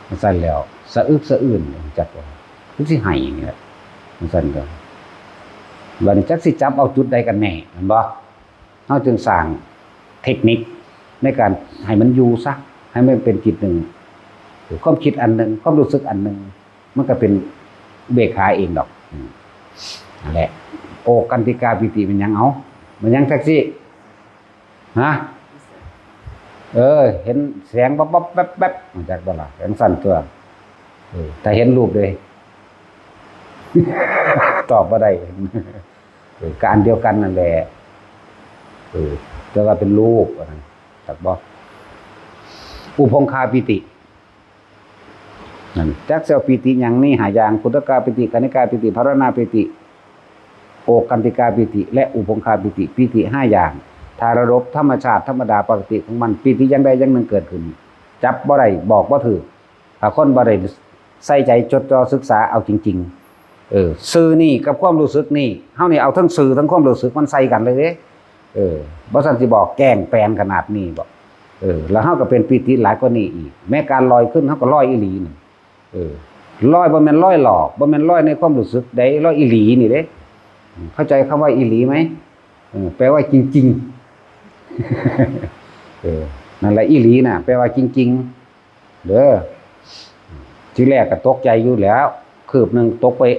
จั่งซั้นแล้ว สะอึกสะอื้น จักบ่ คือสิไห้นี่แหละ จั่งซั้นก็ บาดนี้จักสิจับเอาจุดใดกันแน่ แม่นบ่ เฮาจึงสร้างเทคนิคในการให้มันอยู่ซะ ให้มันเป็นจิตหนึ่ง ความคิดอันหนึ่ง ความรู้สึกอันหนึ่ง มันก็เป็นอุเบกขาเองดอก อืม นั่นแหละ โอกันติกาปีติ แม่นหยัง เอ้า แม่นหยังจั่งซี้ ฮะ เออ เห็นแสงวับวับแวบแวบ รู้จักบ่ล่ะ จั่งซั้นตั๊ว เออ ถ้าเห็นรูปเด้ ตอบบ่ได้ เออ ก็อันเดียวกันนั่นแหละ เออ แต่ว่าเป็นรูป ว่าซั่น จักบ่ อุพงคาปีติ นั่น จักสิเอาปีติหยัง มีห้าอย่าง ขุทกาปีติ คณิกาปีติ พรรณนาปีติ โอกันติกาปีติ และอุพงคาปีติ ปีติห้าอย่าง ถ้าระบบธรรมชาติธรรมดาปกติของมัน ปีติอย่างใดอย่างหนึ่งเกิดขึ้น จับบ่ได้ บอกบ่ถูก ถ้าคนบ่ได้ใส่ใจจดจ่อศึกษาเอาจริงๆ เออ ซื่อนี่กับความรู้สึกนี่ เฮานี่เอาทั้งซื่อทั้งความรู้สึกมันใส่กันเลยเด้ เออ บ่ซั้นสิบอกแกล้งแปลนขนาดนี้บ่ เออ แล้วเฮาก็เป็นปีติหลายกว่านี้อีก แม้การลอยขึ้น เฮาก็ลอยอีหลีนี่ เออ ลอยบ่แม่นลอยหลอก บ่แม่นลอยในความรู้สึกใด ลอยอีหลีนี่เด้ เข้าใจคำว่าอีหลีไหม เออ แปลว่าจริงๆ เออ นั่นแหละ อีหลีน่ะ แปลว่าจริงๆ เด้อ ทีแรกก็ตกใจอยู่แล้ว คืบหนึ่งตกเป๊ะ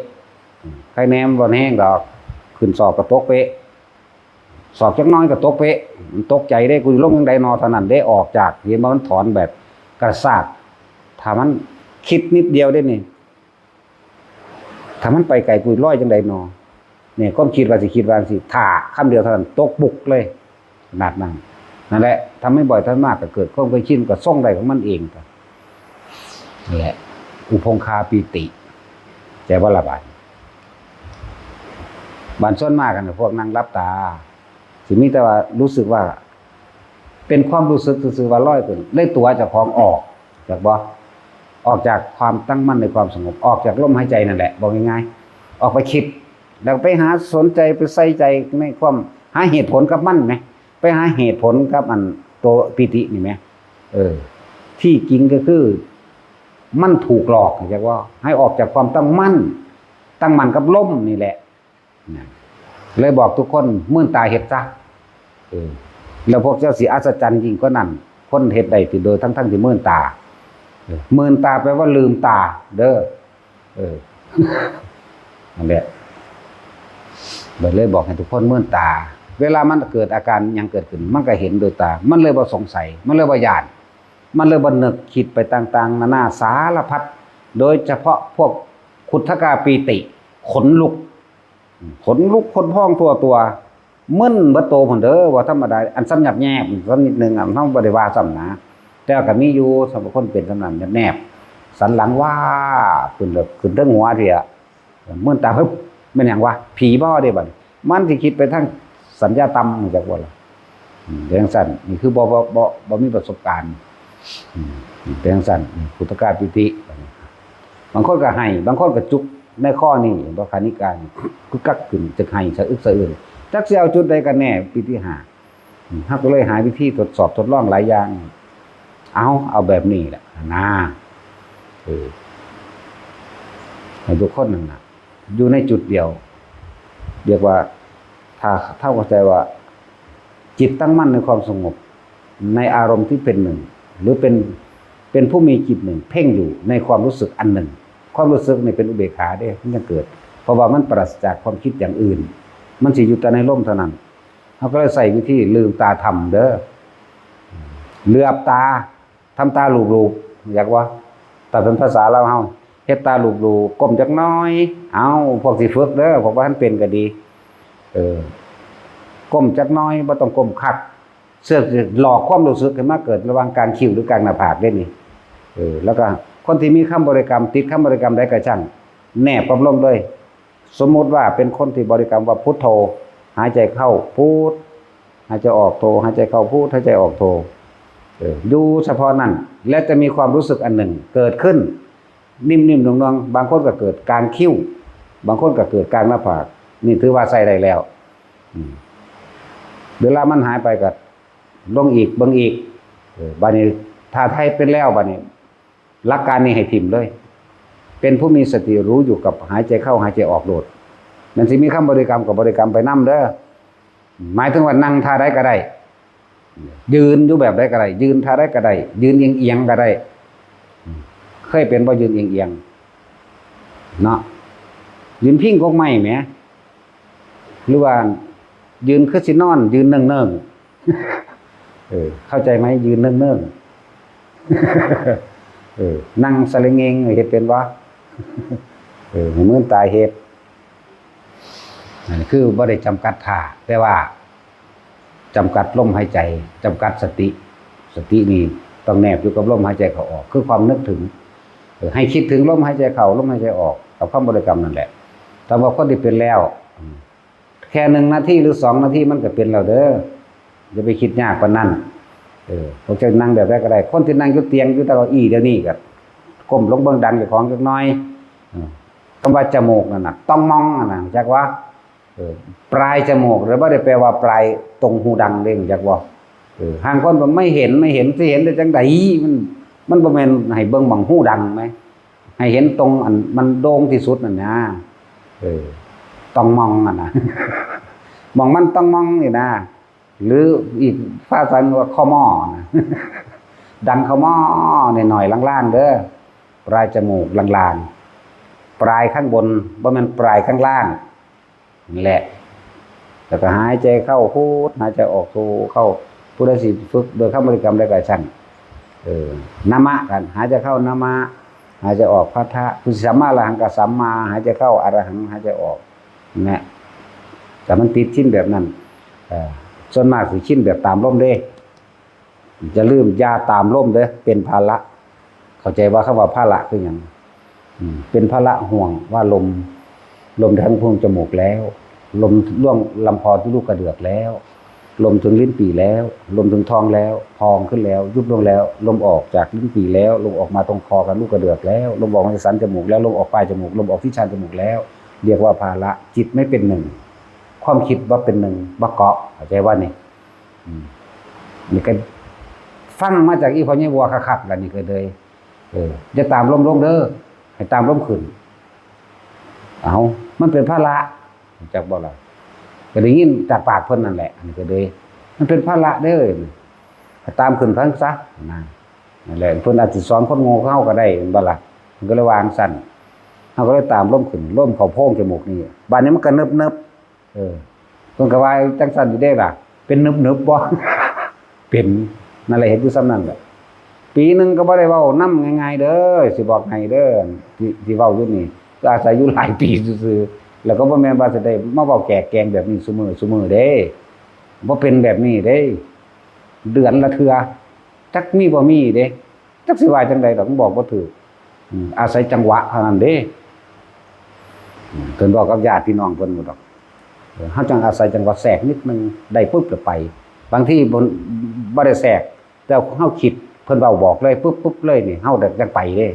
ใครแนมบ่แห้งดอก ขึ้นศอกก็ตกเป๊ะ ศอกจักหน่อยก็ตกเป๊ะ มันตกใจเด้ กูลงจั่งใดนอ เท่านั้นเด้ ออกจาก เห็นบ่ มันถอนแบบกระชาก ถ้ามันคิดนิดเดียวเด้นี่ ถ้ามันไปไกล กูลอยจั่งใดนอ เนี่ย ความคิดว่าสิคิดว่าจั่งซี้ ถ้าคำเดียวเท่านั้น ตกบุกเลย ขนาดนั้น นั่นแหละ ทำบ่อยๆ ทำมากก็เกิดความเคยชิน ก็ส่งได้ของมันเอง นั่นแหละ อุพงคาปีติ ใจว่าละบาด บาดส่วนมากกัน พวกนั่งหลับตา สิมีแต่ว่ารู้สึกว่า เป็นความรู้สึกซื่อๆ ว่าลอยขึ้น เลยตั๋วเจ้าของออก จักบ่ ออกจากความตั้งมั่นในความสงบ ออกจากลมหายใจนั่นแหละ บอกง่ายๆ ออกไปคิด แล้วไปหาสนใจ ไปใส่ใจในความ หาเหตุผลกับมันไหม ไปหาเหตุผลกับอันตัวปีตินี่ไหม เออ ที่จริงก็คือ มันถูกหลอก จักบ่ ให้ออกจากความตั้งมั่น ตั้งมั่นกับลมนี่แหละ นะ เลยบอกทุกคน "มื่นตาเฮ็ดซะ" เออ แล้วพวกเจ้าสิอัศจรรย์ยิ่งกว่านั้น คนเฮ็ดได้ที่โดยทั้งๆ ที่มื่นตา เออ มื่นตาแปลว่าลืมตา เด้อ เออ นั่นแหละ เลยบอกให้ทุกคนมื่นตา เวลามันเกิดอาการหยังเกิดขึ้น มันก็เห็นโดยตา มันเลยบ่สงสัย มันเลยบ่ย้าน มันเลยบ่นึกคิดไปต่างๆ นานาสารพัด โดยเฉพาะพวกขุทกาปีติ ขนลุก ขนลุกขนพองทั่วตัว มึนเบิดโตพุ่นเด้อ บ่ธรรมดา อันส่ำหยับแยบ ส่ำนิดนึงอะ เฮาบ่ได้ว่าส่ำนะ แต่ว่าก็มีอยู่ สำหรับคนเป็นส่ำนั้น แนบๆ สันหลังวาบขึ้นเลย ขึ้นเทิงหัวเทีย มึนตา ฮึบ แม่นหยังวะ ผีบ่เด้บัดนี้ มันสิคิดไปทางสัญญาต่ำ รู้จักบ่ล่ะ อืม เป็นจั่งซั้น นี่คือบ่ บ่ บ่ บ่มีประสบการณ์ อืม เป็นจั่งซั้น นี่ ขุทกาปิติ บางคนก็ไห้ บางคนก็จุกในคอนี่ เห็นบ่ คณิกานี่ กึกกักขึ้น จักไห้สะอึกสะอื้น จักสิเอาจุดใดกันแน่ ปีที่ห้า อืม เฮาก็เลยหาวิธีทดสอบทดลองหลายอย่าง เอา เอาแบบนี้แหละนะ เออ ให้ทุกคนนั่นน่ะ อยู่ในจุดเดียว เรียกว่า ถ้า ถ้าเข้าใจว่า จิตตั้งมั่นในความสงบ ในอารมณ์ที่เป็นหนึ่ง หรือเป็น เป็นผู้มีจิตหนึ่ง เพ่งอยู่ในความรู้สึกอันหนึ่ง ความรู้สึกนี่เป็นอุเบกขาเด้ มันยังเกิด เพราะว่ามันปราศจากความคิดอย่างอื่น มันสิอยู่แต่ในลมเท่านั้น เฮาก็เลยใช้วิธีลืมตาทำเด้อ เหลือบตา ทำตาลูบๆ อยากว่า ถ้าเป็นภาษาลาวเฮา เฮ็ดตาลูบๆ ก้มจักหน่อย เอ้า พวกสิฝึกเด้อ พวกบ่ทันเป็นก็ดี เออ ก้มจักหน่อย บ่ต้องก้มคัก เพื่อสิหลอกความรู้สึกให้มาเกิดระหว่างกลางคิ้วหรือกลางหน้าผากเด้นี่ เออ แล้วก็คนที่มีคำบริกรรม ติดคำบริกรรมใดก็ช่าง แนบกับลมเลย สมมุติว่าเป็นคนที่บริกรรมว่าพุทโธ หายใจเข้าพุท หายใจออกโธ หายใจเข้าพุท หายใจออกโธ เออ อยู่เฉพาะนั่น และจะมีความรู้สึกอันหนึ่งเกิดขึ้น นิ่มๆ นวลๆ บางคนก็เกิดกลางคิ้ว บางคนก็เกิดกลางหน้าผาก นี่ถือว่าใช้ได้แล้ว อืม เวลามันหายไปก็ลงอีก เบิ่งอีก เออ บัดนี้ ถ้าไทยเป็นแล้ว บัดนี้ หลักการนี้ให้ถิ่มเลย เป็นผู้มีสติรู้อยู่กับหายใจเข้า หายใจออกโลด มันสิมีคำบริกรรมก็บริกรรมไปนำเด้อ หมายถึงว่านั่งท่าใดก็ได้ ยืนอยู่แบบใดก็ได้ ยืนท่าใดก็ได้ ยืนเอียงๆ ก็ได้ เคยเป็นบ่ ยืนเอียงๆ เนาะ ยืนพิงกกไม้แหม หรือว่ายืนคือสินอน ยืนเนิ่งๆ เออ เข้าใจไหม ยืนเนิ่งๆ เออ นั่งสะเลงเงง เฮ็ดเป็นบ่ เออ ให้มือตายเฮ็ด นั่นคือบ่ได้จำกัดท่า แต่ว่าจำกัดลมหายใจ จำกัดสติ สตินี่ต้องแนบอยู่กับลมหายใจเข้าออก คือความนึกถึง เออ ให้คิดถึงลมหายใจเข้า ลมหายใจออก กับคำบริกรรมนั่นแหละ สำหรับคนที่เป็นแล้ว อืม แค่หนึ่งนาทีหรือสองนาทีมันก็เป็นแล้วเด้อ อย่าไปคิดยากปานนั้น เออ พวกเจ้านั่งแบบใดก็ได้ คนที่นั่งอยู่เตียง อยู่เก้าอี้เดี๋ยวนี้ก็ก้มลงเบิ่งดังเจ้าของจักหน่อย เออ คำว่าจมูกนั่นน่ะ ต้องมองนั่นน่ะ จักว่า เออ ปลายจมูก หรือบ่ได้แปลว่าปลายตรงหูดังเด้ จักว่า เออ ห่างคนว่าไม่เห็น ไม่เห็น สิเห็นได้จังใด มัน มันบ่แม่นให้เบิ่งหม่องหูดังไหม ให้เห็นตรงอันมันโด่งที่สุดนั่นนะ เออ ต้องมองอะนะ หม่องมันต้องมองนี่นะ หรืออีกภาษาว่าข้อหม้อนะ ดังข้อหม้อหน่อยๆ ล่างๆ เด้อ ปลายจมูกล่างๆ ปลายข้างบน บ่แม่นปลายข้างล่าง นั่นแหละ แล้วก็หายใจเข้าพุท หายใจออกโธ เข้า ผู้ใดสิฝึกโดยคำบริกรรมใดก็ช่าง เออ นะมะกัน หายใจเข้านะมะ หายใจออกพัทธะ ผู้สิสัมมาอรหังก็สัมมา หายใจเข้าอรหัง หายใจออก นั่นแหละ แต่มันติดชินแบบนั้น เออ ส่วนมากสิชินแบบตามลมเด้ จะลืม อย่าตามลมเด้อ เป็นภาระ เข้าใจว่าคำว่าภาระคือหยัง อืม เป็นภาระห่วงว่าลม ลมทั้งโพรงจมูกแล้ว ลมล่วงลำคอที่ลูกกระเดือกแล้ว ลมถึงลิ้นปี่แล้ว ลมถึงท้องแล้ว พองขึ้นแล้ว ยุบลงแล้ว ลมออกจากลิ้นปี่แล้ว ลมออกมาตรงคอกับลูกกระเดือกแล้ว ลมออกมาจากสันจมูกแล้ว ลมออกปลายจมูก ลมออกที่ชานจมูกแล้ว เรียกว่าภาระ จิตไม่เป็นหนึ่ง ความคิดบ่เป็นหนึ่ง บ่เกาะ เข้าใจว่านี่ อืม นี่ก็ฟังมาจากอีพ่อใหญ่บัวคักๆ แล้วนี่ก็เลย เออ อย่าตามลมลงเด้อ ให้ตามลมขึ้น เอา มันเป็นภาระ จักบ่ล่ะ ก็ได้ยินจากปากเพิ่นนั่นแหละ อันนี้ก็เลย มันเป็นภาระเด้อ ให้ตามขึ้นเพิ่นซะ นะ นั่นแหละ เพิ่นอาจสิสอนคนโง่คือเฮาก็ได้ แม่นบ่ล่ะ เพิ่นก็เลยวาจั่งซั้น เฮาก็เลยตามลมขึ้น ลมเข้าโพรงจมูกนี่ บัดนี้มันก็เนิบๆ เออ เพิ่นก็ว่าจั่งซั้นอยู่เด้ล่ะ เป็นหนึบๆ บ่ เป็น นั่นแหละ เฮ็ดอยู่ส่ำนั้นแหละ ปีหนึ่งก็บ่ได้เว้านำง่ายๆ เด้อ สิบอกให้เด้อ ที่ ที่เว้าอยู่นี่ ก็อาศัยอยู่หลายปีซื่อ แล้วก็บ่แม่นว่าสิได้มาเว้าแกกแกงแบบนี้ซุมื้อซุมื้อเด้ บ่เป็นแบบนี้เด้ เดือนละเทื่อ จักมีบ่มีเด้ จักสิว่าจั่งใดดอก บอกบ่ถูก อืม อาศัยจังหวะเท่านั้นเด้ อืม เพิ่นบอกกับญาติพี่น้องเพิ่นหมดดอก เออ เฮาจั่งอาศัยจังหวะแทรกนิดนึง ได้ปุ๊บแล้วไป บางทีบ่ บ่ได้แทรก แต่เฮาคิด เพิ่นเว้าบอกเลย ปุ๊บปุ๊บเลยนี่ เฮาจั่งไปเด้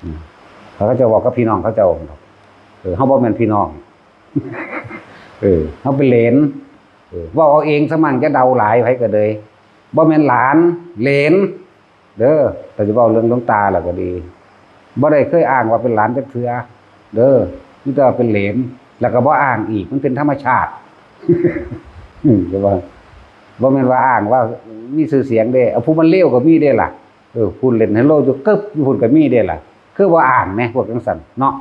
อืม เขาเจ้าบอกกับพี่น้องเขาเจ้า เออ เฮาบ่แม่นพี่น้อง เออ เฮาเป็นเหลน เออ เว้าเอาเองซะมั่ง จะเดาหลาย ไผก็เลย บ่แม่นหลาน เหลน เด้อ แต่จะเว้าเรื่องหลวงตาล่ะก็ดี บ่ได้เคยอ้างว่าเป็นหลานจักเทื่อ เด้อ มีแต่ว่าเป็นเหลน แล้วก็บ่อ้างอีก มันเป็นธรรมชาติ อืม ก็ว่า บ่แม่นว่าอ้างว่ามีชื่อเสียงเด้ เอาผู้มันเลวก็มีเด้ล่ะ เออ ผู้เล่นไฮโลอยู่กึบอยู่พุ่นก็มีเด้ล่ะ คือว่าอ้างแหม พวกจั่งซั้นเนาะ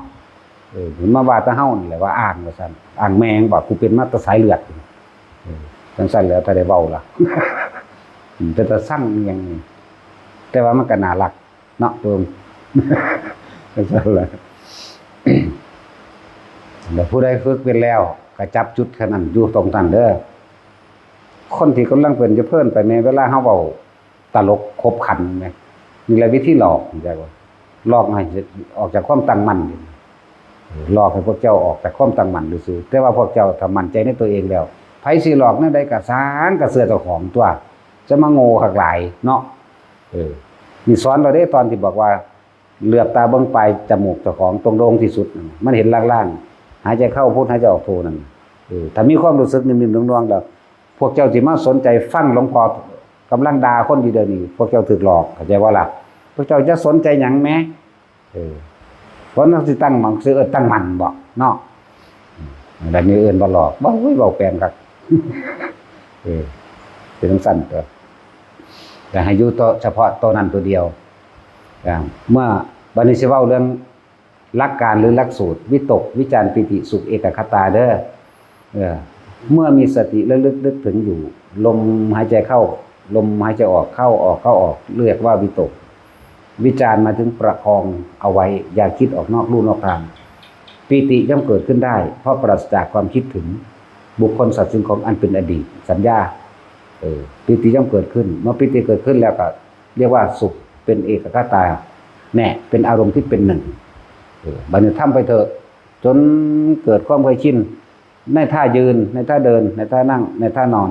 เออ มาว่าแต่เฮานี่แหละว่าอ้างว่าซั่น อ้างแม่ง บอกกูเป็นมาแต่สายเลือด เออ จั่งซั้นแล้วถ้าได้เว้าล่ะ อืม เป็นตาซังอีหยังนี่ แต่ว่ามันก็น่ารักเนาะ โยม จั่งซั้นแหละ แล้วผู้ใดฝึกเป็นแล้ว ก็จับจุดแค่นั้น อยู่ตรงนั้นเด้อ คนที่กำลังเป็น อย่าเพลินไปแหม เวลาเฮาเว้าตลกขบขันแหม นี่แหละวิธีหลอก เข้าใจบ่ หลอกให้ออกจากความตั้งมั่น หลอกให้พวกเจ้าออกจากความตั้งมั่นซื่อๆ แต่ว่าพวกเจ้าถ้ามั่นใจในตัวเองแล้ว ไผสิหลอกแนวใดก็ซ่าง ก็เชื่อเจ้าของตัว จะมาโง่คักหลายเนาะ เออ นี่สอนเราเด้ ตอนที่บอกว่า เหลือบตาเบิ่งปลายจมูกเจ้าของ ตรงโด่งที่สุดนั่นน่ะ มันเห็นล่างๆ หายใจเข้าพุท หายใจออกโทนั่นน่ะ เออ ถ้ามีความรู้สึกนิ่มๆ นวลๆ แล้ว พวกเจ้าสิมาสนใจฟังหลวงพ่อกำลังด่าคนอยู่เดี๋ยวนี้ พวกเจ้าถูกหลอก เข้าใจบ่ล่ะ พวกเจ้าจะสนใจหยังแหม เออ เพราะนั่นสิตั้งมั่น สิเอิ้นตั้งมั่นบ่เนาะ อืม แบบนี้เอิ้นบ่หลอก บ่ โอ้ย เว้าแปลนคัก เออ เป็นจั่งซั้นตัว แต่ให้อยู่โตเฉพาะโตนั้นตัวเดียว อ่า เมื่อบัดนี้สิเว้าเรื่องหลักการหรือหลักสูตร วิตก วิจาร ปีติ สุข เอกคตาเด้อ เออ เมื่อมีสติระลึกนึกถึงอยู่ ลมหายใจเข้า ลมหายใจออก เข้าออก เข้าออก เรียกว่าวิตก วิจาร หมายถึงประคองเอาไว้ อย่าคิดออกนอกลู่นอกทาง ปีติย่อมเกิดขึ้นได้ เพราะปราศจากความคิดถึงบุคคลสัตว์สิ่งของอันเป็นอดีต สัญญา เออ ปีติย่อมเกิดขึ้น เมื่อปีติเกิดขึ้นแล้วก็เรียกว่าสุข เป็นเอกคตา แน่ เป็นอารมณ์ที่เป็นหนึ่ง เออ บัดนี้ทำไปเถอะ จนเกิดความเคยชิน ในท่ายืน ในท่าเดิน ในท่านั่ง ในท่านอน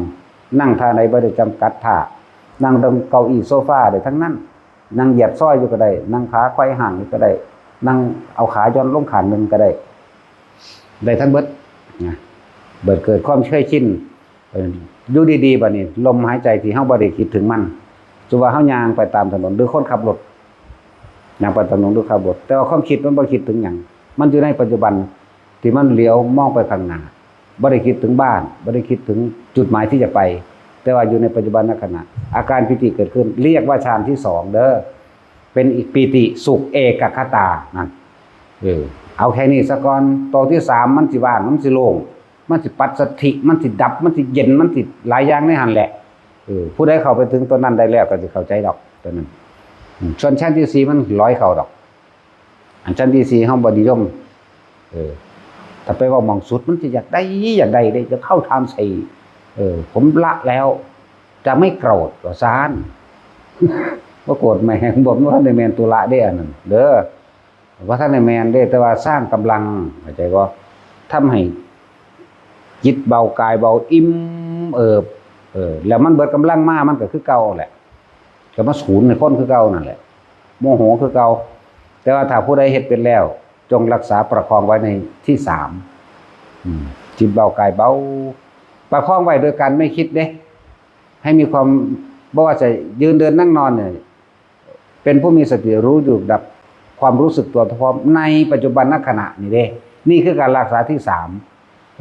นั่งท่าใดบ่ได้จำกัดท่า นั่งตรงเก้าอี้โซฟาได้ทั้งนั้น นั่งเหยียดซอยอยู่ก็ได้ นั่งขาไขว่ห้างอยู่ก็ได้ นั่งเอาขาหย่อนลงข้างหนึ่งก็ได้ ได้ทั้งเบิดนะ เบิดเกิดความเคยชิน เออ อยู่ดีๆ บัดนี้ ลมหายใจที่เฮาบ่ได้คิดถึงมัน สมมุติว่าเฮาย่างไปตามถนน หรือคนขับรถ ย่างไปตามถนนหรือขับรถ แต่ว่าความคิดมันบ่คิดถึงหยัง มันอยู่ในปัจจุบัน ที่มันเหลียวมองไปข้างหน้า บ่ได้คิดถึงบ้าน บ่ได้คิดถึงจุดหมายที่จะไป แต่ว่าอยู่ในปัจจุบันขณะ อาการปีติเกิดขึ้น เรียกว่าฌานที่สองเด้อ เป็นอีกปีติสุขเอกคตานั่น เออ เอาแค่นี้ซะก่อน ตัวที่สามมันสิว่าง มันสิโล่ง มันสิปัสสัทธิ มันสิดับ มันสิเย็น มันสิหลายอย่างในหั่นแหละ เออ ผู้ใดเข้าไปถึงตัวนั้นได้แล้วก็สิเข้าใจดอก ตัวนั้น อืม ส่วนชั้นที่สี่มันลอยเข้าดอก อันชั้นที่สี่เฮาบ่นิยม เออ ถ้าไปเว้าหม่องสุดมันสิอยากได้ อยากได้เด้ จะเข้าฌานสี่ เออ ผมละแล้ว จะไม่โกรธ ว่าซั่น บ่โกรธแม่ง บ่ บ่ทันได้แม่นตัวละเด้อันนั้น เด้อ บ่ทันได้แม่นเด้ แต่ว่าสร้างกำลัง เข้าใจบ่ ทำให้จิตเบากายเบา อิ่มเอิบ เออ แล้วมันเบิดกำลังมา มันก็คือเก่าแหละ ก็มาศูนย์ให้คนคือเก่านั่นแหละ โมโหคือเก่า แต่ว่าถ้าผู้ใดเฮ็ดเป็นแล้ว จงรักษาประคองไว้ในที่สาม อืม จิตเบากายเบา ประคองไว้โดยการไม่คิดเด้ ให้มีความ บ่ว่าจะยืนเดินนั่งนอนเนี่ย เป็นผู้มีสติรู้อยู่กับความรู้สึกตัวพร้อมในปัจจุบันขณะนี่เด้ นี่คือการรักษาที่สาม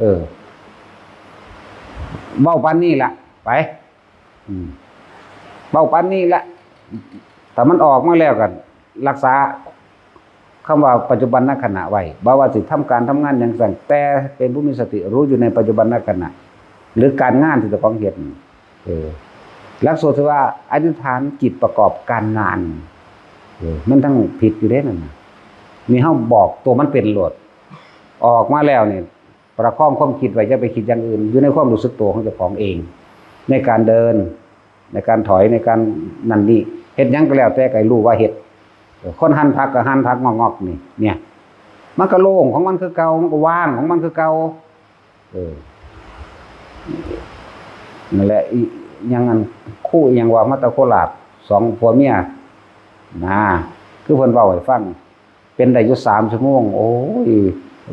เออ เว้าปานนี้ละ ไป อืม เว้าปานนี้ละ ถ้ามันออกมาแล้วก็รักษาคำว่าปัจจุบันขณะไว้ บ่ว่าสิทำการทำงานหยังซั้น แต่เป็นผู้มีสติรู้อยู่ในปัจจุบันขณะ หรือการงานที่เจ้าของเฮ็ดนี่ เออ หลักสูตรที่ว่าอธิษฐานจิตประกอบการงาน เออ มันทั้งผิดอยู่เด้นั่นน่ะ นี่เฮาบอกตัวมันเป็นโลด ออกมาแล้วนี่ ประคองความคิดไว้ อย่าไปคิดอย่างอื่น อยู่ในความรู้สึกตัวของเจ้าของเอง ในการเดิน ในการถอย ในการนั่นนี่ เฮ็ดหยังก็แล้วแต่ ก็ให้รู้ว่าเฮ็ด คนหั่นผักก็หั่นผักงอกๆ นี่ เนี่ย มันก็โล่งของมันคือเก่า มันก็ว่างของมันคือเก่า เออ นั่นแหละ อีหยังอัน ครูอีหยังว่ามาแต่โคราช สองผัวเมีย นะ คือเพิ่นเว้าให้ฟัง เป็นได้อยู่สามชั่วโมง โอ้ย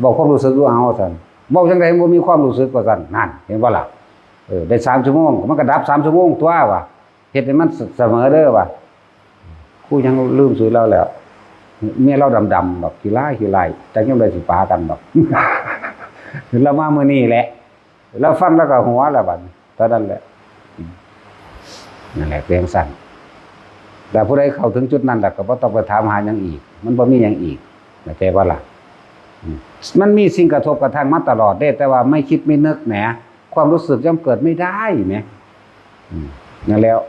เว้าความรู้สึกดูเอา ซั่น เว้าจั่งใดบ่มีความรู้สึก ว่าซั่น นั่น เห็นบ่ล่ะ เออ ได้สามชั่วโมง มันก็ดับสามชั่วโมงตั๊ว ว่า เฮ็ดให้มันเสมอเด้อ ว่า ครูยังลืมชื่อลาวแล้ว เมียลาวดำๆ ดอก ขี้ร้ายขี้ร้าย จักยามใดสิปากันดอก ลาวมามื้อนี้แหละ ลาวฟังลาวก็หัวแล้วบัดนี้ เท่านั้นแหละ อืม นั่นแหละ เป็นจั่งซั้น แต่ผู้ใดเข้าถึงจุดนั้นแล้ว ก็บ่ต้องไปถามหาหยังอีก มันบ่มีหยังอีก เข้าใจบ่ล่ะ อืม มันมีสิ่งกระทบกระทั่งมาตลอดเด้ แต่ว่าไม่คิดไม่นึกแหม ความรู้สึกย่อมเกิดไม่ได้แหม อืม นั่นแล้ว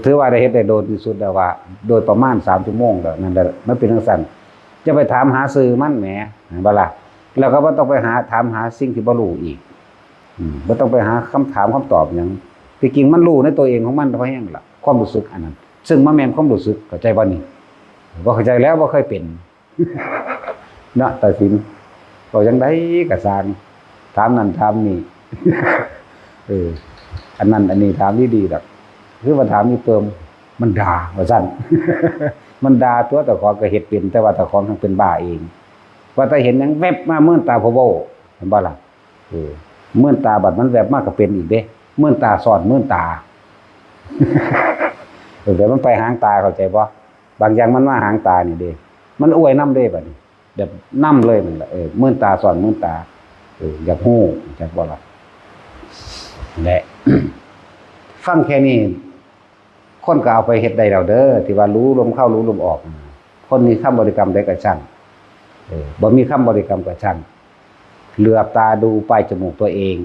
ถือว่าได้เฮ็ดได้โดนที่สุดแล้วว่า โดยประมาณสามชั่วโมงแล้ว นั่นแหละ มันเป็นจั่งซั้น จะไปถามหาชื่อมันแหม เห็นบ่ล่ะ แล้วก็บ่ต้องไปหา ถามหาสิ่งที่บ่รู้อีก อืม บ่ต้องไปหาคำถามคำตอบหยัง ที่จริงมันรู้ในตัวเองของมันพอแฮงล่ะ ความรู้สึกอันนั้น ซึ่งมันแม่นความรู้สึก เข้าใจบ่นี่ บ่เข้าใจแล้ว บ่เคยเป็น เนาะ ตัดสิน เว้าจั่งใดก็ซ่าง ถามนั่นถามนี่ เออ อันนั้นอันนี้ถามดีๆ ดอก คือว่าถามอีเปิ่ม มันด่า ว่าซั่น มันด่าตั๊ว เจ้าของก็เฮ็ดเป็น แต่ว่าเจ้าของทั้งเป็นบ้าเอง ว่าแต่เห็นหยังแวบมามื่นตาพะโว้ เห็นบ่ล่ะ เออ มื่นตาบัดมันแวบมาก็เป็นอีกเด้ มื่นตาซ้อนมื่นตา เออ แต่มันไปหางตา เข้าใจบ่ บางอย่างมันมาหางตานี่เด้ มันอวยนำเด้บัดนี้ แบบนำเลยนั่นแหละ เออ มื่นตาซ้อนมื่นตา เออ อยากฮู้ จักบ่ล่ะ และ ฟังแค่นี้ คนก็เอาไปเฮ็ดได้แล้วเด้อ ที่ว่ารู้ลมเข้ารู้ลมออก คนมีคำบริกรรมใดก็ช่าง เออ บ่มีคำบริกรรมก็ช่าง เหลือบตาดูปลายจมูกตัวเอง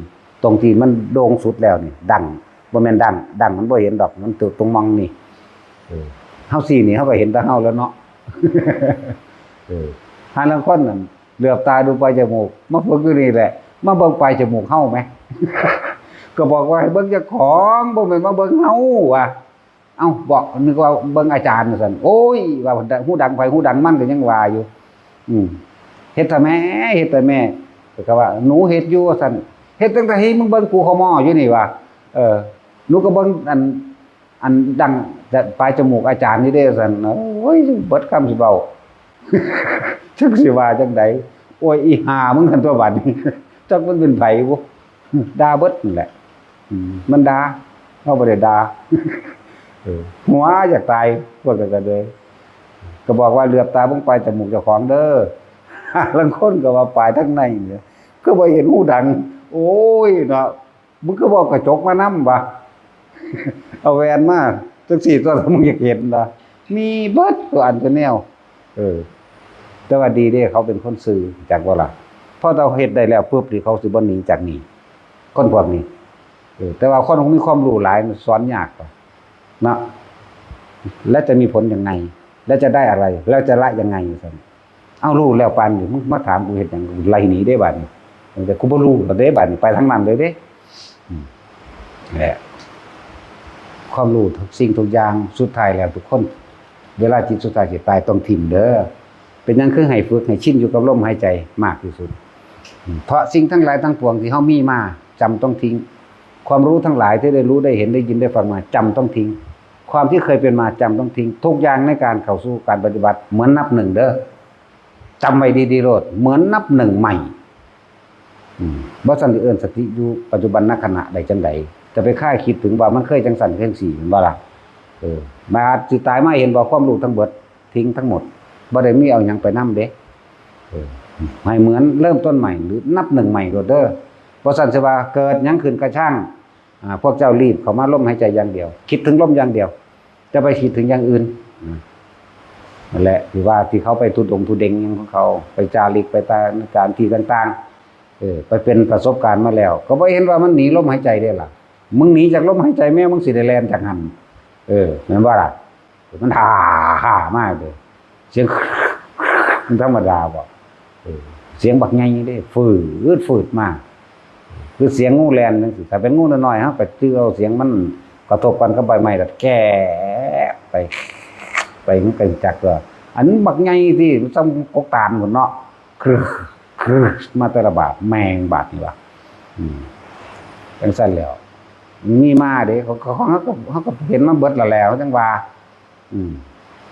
ตรงที่มันโด่งสุดแล้วนี่ ดั้ง บ่แม่นดั้ง ดั้งมันบ่เห็นดอก มันตรงม่องนี่ เออ เฮาซี้นี่ เฮาก็เห็นแต่เฮาแล้วเนาะ เออ หาลางคนนั่น เหลือบตาดูปลายจมูก มาฝึกอยู่นี่แหละ มาเบิ่งปลายจมูกเฮาแหม ก็บอกว่าให้เบิ่งเจ้าของ บ่แม่นมาเบิ่งเฮา ว่า เอ้า บอก นึกว่าเบิ่งอาจารย์ ว่าซั่น โอ้ย ว่าหูดังไผหูดังมัน ก็ยังว่าอยู่ อืม เฮ็ดแท้แม่ เฮ็ดแท้แม่ ก็ว่า หนูเฮ็ดอยู่ ว่าซั่น เฮ็ดจั่งใด มึงเบิ่งกูเข้าหม้ออยู่นี่ ว่า เออ หนูก็เบิ่งอัน อันดั้งปลายจมูกอาจารย์นี่เด้ ว่าซั่น โอ้ย เบิดคำสิเว้า จักสิว่าจั่งใด โอ้ย อีห่ามึง ซั่นตั๊วบัดนี้ จักมันเป็นไผบุ ด่าเบิดนั่นแหละ อืม มันด่า เฮาบ่ได้ด่า เออ หัวอยากตาย พวกนั้นก็เลย ก็บอกว่าเหลือบตาเบิ่งปลายจมูกเจ้าของเด้อ ลางคนก็ว่าปลายทางในเนี่ย คือบ่เห็นหูดัง โอ้ยเนาะ มึงคือบ่เอากระจกมานำวะ เอาแว่นมา จั่งซี้ตั๊ว มึงอยากเห็นนะ มีเบิดตั๊วอันตั๊วแนว เออ แต่ว่าดีเด้ เขาเป็นคนซื่อ จักบ่ล่ะ พอเราเฮ็ดได้แล้วปุ๊บนี่ เขาสิบ่หนีจากนี่ คนพวกนี้ เออ แต่ว่าคนมีความรู้หลายมันสอนยากกว่า เนาะ และจะมีผลยังไง และจะได้อะไร แล้วจะละยังไง ซั่น เอา รู้แล้วปานนี้ มึงมาถามกูเฮ็ดหยัง กูไล่หนีเด้บัดนี้ แต่กูบ่รู้แล้วเด้บัดนี้ ไปทางนั้นเลยเด้ อืม แหละ ความรู้ทุกสิ่งทุกอย่าง สุดท้ายแล้วทุกคน เวลาจิตสุดท้ายสิตายต้องถิ่มเด้อ เป็นหยังคือให้ฝึกให้ชินอยู่กับลมหายใจมากที่สุด อืม เพราะสิ่งทั้งหลายทั้งปวงที่เฮามีมา จำต้องทิ้ง ความรู้ทั้งหลายที่ได้รู้ได้เห็นได้ยินได้ฟังมา จำต้องทิ้ง ความที่เคยเป็นมา จำต้องทิ้ง ทุกอย่างในการเข้าสู่การปฏิบัติ เหมือนนับหนึ่งเด้อ จำไว้ดีๆโลด เหมือนนับหนึ่งใหม่ อืม บ่ซั้นสิเอิ้นสติอยู่ปัจจุบันนขณะได้จั่งใด จะไปคาดคิดถึงว่ามันเคยจั่งซั้นจั่งซี้ แม่นบ่ล่ะ เออ บาดสิตายมาเห็นบ่ ความรู้ทั้งเบิด ทิ้งทั้งหมด บ่ได้มีเอาหยังไปนำเด้ เออ ให้เหมือนเริ่มต้นใหม่ หรือนับหนึ่งใหม่โลดเด้อ บ่ซั้นสิว่าเกิดหยังขึ้นกะช่าง อ่า พวกเจ้ารีบเข้ามาลมหายใจอย่างเดียว คิดถึงลมอย่างเดียว จะไปคิดถึงอย่างอื่น อืม นั่นแหละ ที่ว่าที่เขาไปธุดงค์ธุเดงค์หยังของเขา ไปจาริกไปตามสถานที่ต่างๆ เออ ไปเป็นประสบการณ์มาแล้ว ก็บ่เห็นว่ามันหนีลมหายใจเด้ล่ะ มึงหนีจากลมหายใจแม่ มึงสิได้แล่นจากหั่น เออ แม่นบ่ล่ะ มันฮ่าฮ่ามาเลย เสียง มันธรรมดาบ่ เออ เสียงบักใหญ่เด้ ฟืดฟืดมา คือเสียงงูแล่นจังซี้ ถ้าเป็นงูน้อยๆ เฮาก็จื่อเอาเสียงมันกระทบกันกับใบไม้แล้วแกะไป ไปมันก็จักตัว อันบักใหญ่ที่มันซ้ำกกตาลพุ้นเนาะ ครึกครึกมาแต่ละบาด แม่งบาดนี่วะ อืม จังซั่นแล้ว มีมาเด้ เขา เขา เขาก็ เขาก็เห็นมาเบิดแล้วแหละ จังว่า อืม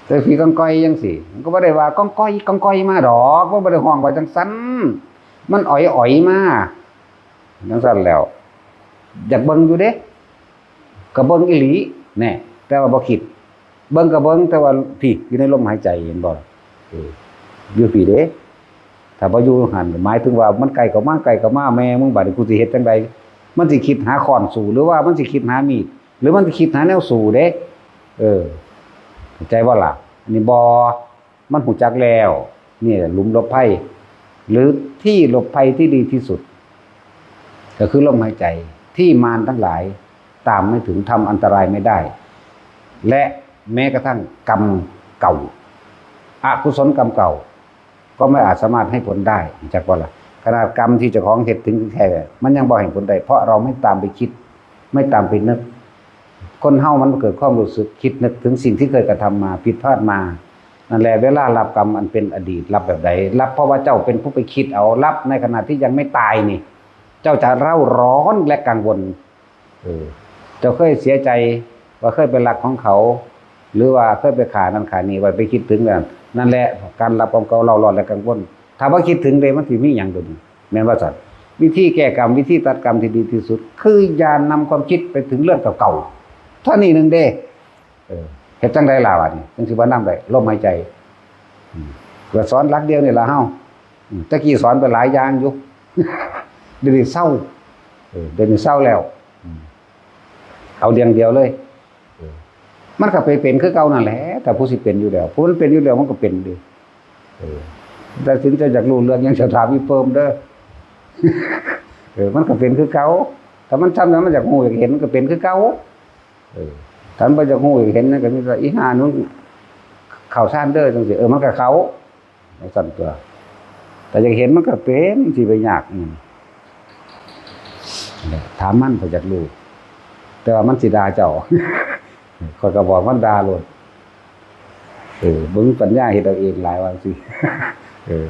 แต่ผีกองกอยจังซี้ มันก็บ่ได้ว่ากองกอย กองกอยมาดอก มันบ่ได้ฮ้องว่าจังซั่น มันอ๋อยๆ มา จังซั่นแล้ว อยากเบิ่งอยู่เด้ ก็เบิ่งอีหลี แน่ แต่ว่าบ่คิด เบิ่งก็เบิ่ง แต่ว่าพี้ อยู่ในลมหายใจ เห็นบ่ เออ อยู่พี้เด้ ถ้าบ่อยู่หั่น หมายถึงว่ามันใกล้เข้ามา ใกล้เข้ามา แม่มึง บัดนี้กูสิเฮ็ดจั่งใด มันสิคิดหาค้อนสู้ หรือว่ามันสิคิดหามีด หรือมันสิคิดหาแนวสู้เด้ เออ เข้าใจบ่ล่ะ อันนี้บ่ มันฮู้จักแล้ว นี่แหละหลุมหลบภัย หรือที่หลบภัยที่ดีที่สุด ก็คือลมหายใจ ที่มารทั้งหลายตามไม่ถึง ทำอันตรายไม่ได้ และแม้กระทั่งกรรมเก่า อกุศลกรรมเก่า ก็ไม่อาจสามารถให้ผลได้ จักว่าล่ะ ขนาดกรรมที่เจ้าของเฮ็ดถึงแท้ๆ มันยังบ่ให้ผลได้ เพราะเราไม่ตามไปคิด ไม่ตามไปนึก คนเฮามันเกิดความรู้สึกคิดนึกถึงสิ่งที่เคยกระทำมา ผิดพลาดมา นั่นแหละ เวลารับกรรมอันเป็นอดีต รับแบบใด รับเพราะว่าเจ้าเป็นผู้ไปคิดเอา รับในขณะที่ยังไม่ตายนี่ เจ้าจะเร่าร้อนและกังวล เออ เจ้าเคยเสียใจว่าเคยไปลักของเขา หรือว่าเคยไปฆ่านั่นฆ่านี่ไว้ ไปคิดถึงนั่น นั่นแหละ การรับของเก่าเร่าร้อนและกังวล ถ้าบ่คิดถึงเลย มันสิมีหยังตัวนี้ แม่นว่าซั่น วิธีแก้กรรม วิธีตัดกรรมที่ดีที่สุด คืออย่านำความคิดไปถึงเรื่องเก่าๆ เท่านี้หนึ่งเด้ เออ เฮ็ดจั่งใดล่ะบัดนี้ จั่งสิบ่นำได้ ลมหายใจ อืม ก็สอนหลักเดียวนี่ล่ะเฮา อืม แต่กี้สอนไปหลายอย่างอยู่ เดี๋ยวนี้เซา เออ เดี๋ยวนี้เซาแล้ว อืม เอาเรื่องเดียวเลย เออ มันก็ไปเป็นคือเก่านั่นแหละ ถ้าผู้สิเป็นอยู่แล้ว ผู้มันเป็นอยู่แล้วมันก็เป็นเด้ เออ แต่สินเจ้าอยากรู้เรื่องหยัง เจ้าถามอีเปิมเด้อ เออ มันก็เป็นคือเก่า ถ้ามันทำแล้วมันอยากรู้อยากเห็น มันก็เป็นคือเก่า เออ ถ้ามันบ่อยากรู้อยากเห็น นั่นก็มีแต่อีห่านุ่นเข้าฌานเด้อจั่งซี้ เออ มันก็เข้า จั่งซั่นตัว แต่อยากเห็นมันก็เป็น สิไปยากอิหยัง ถามมัน ข้อยอยากรู้ แต่ว่ามันสิด่าเจ้า ข้อยก็บอกมันด่าโลด เออ มึงปัญญาเฮ็ดเอาเองหลายว่าจั่งซี้ เออ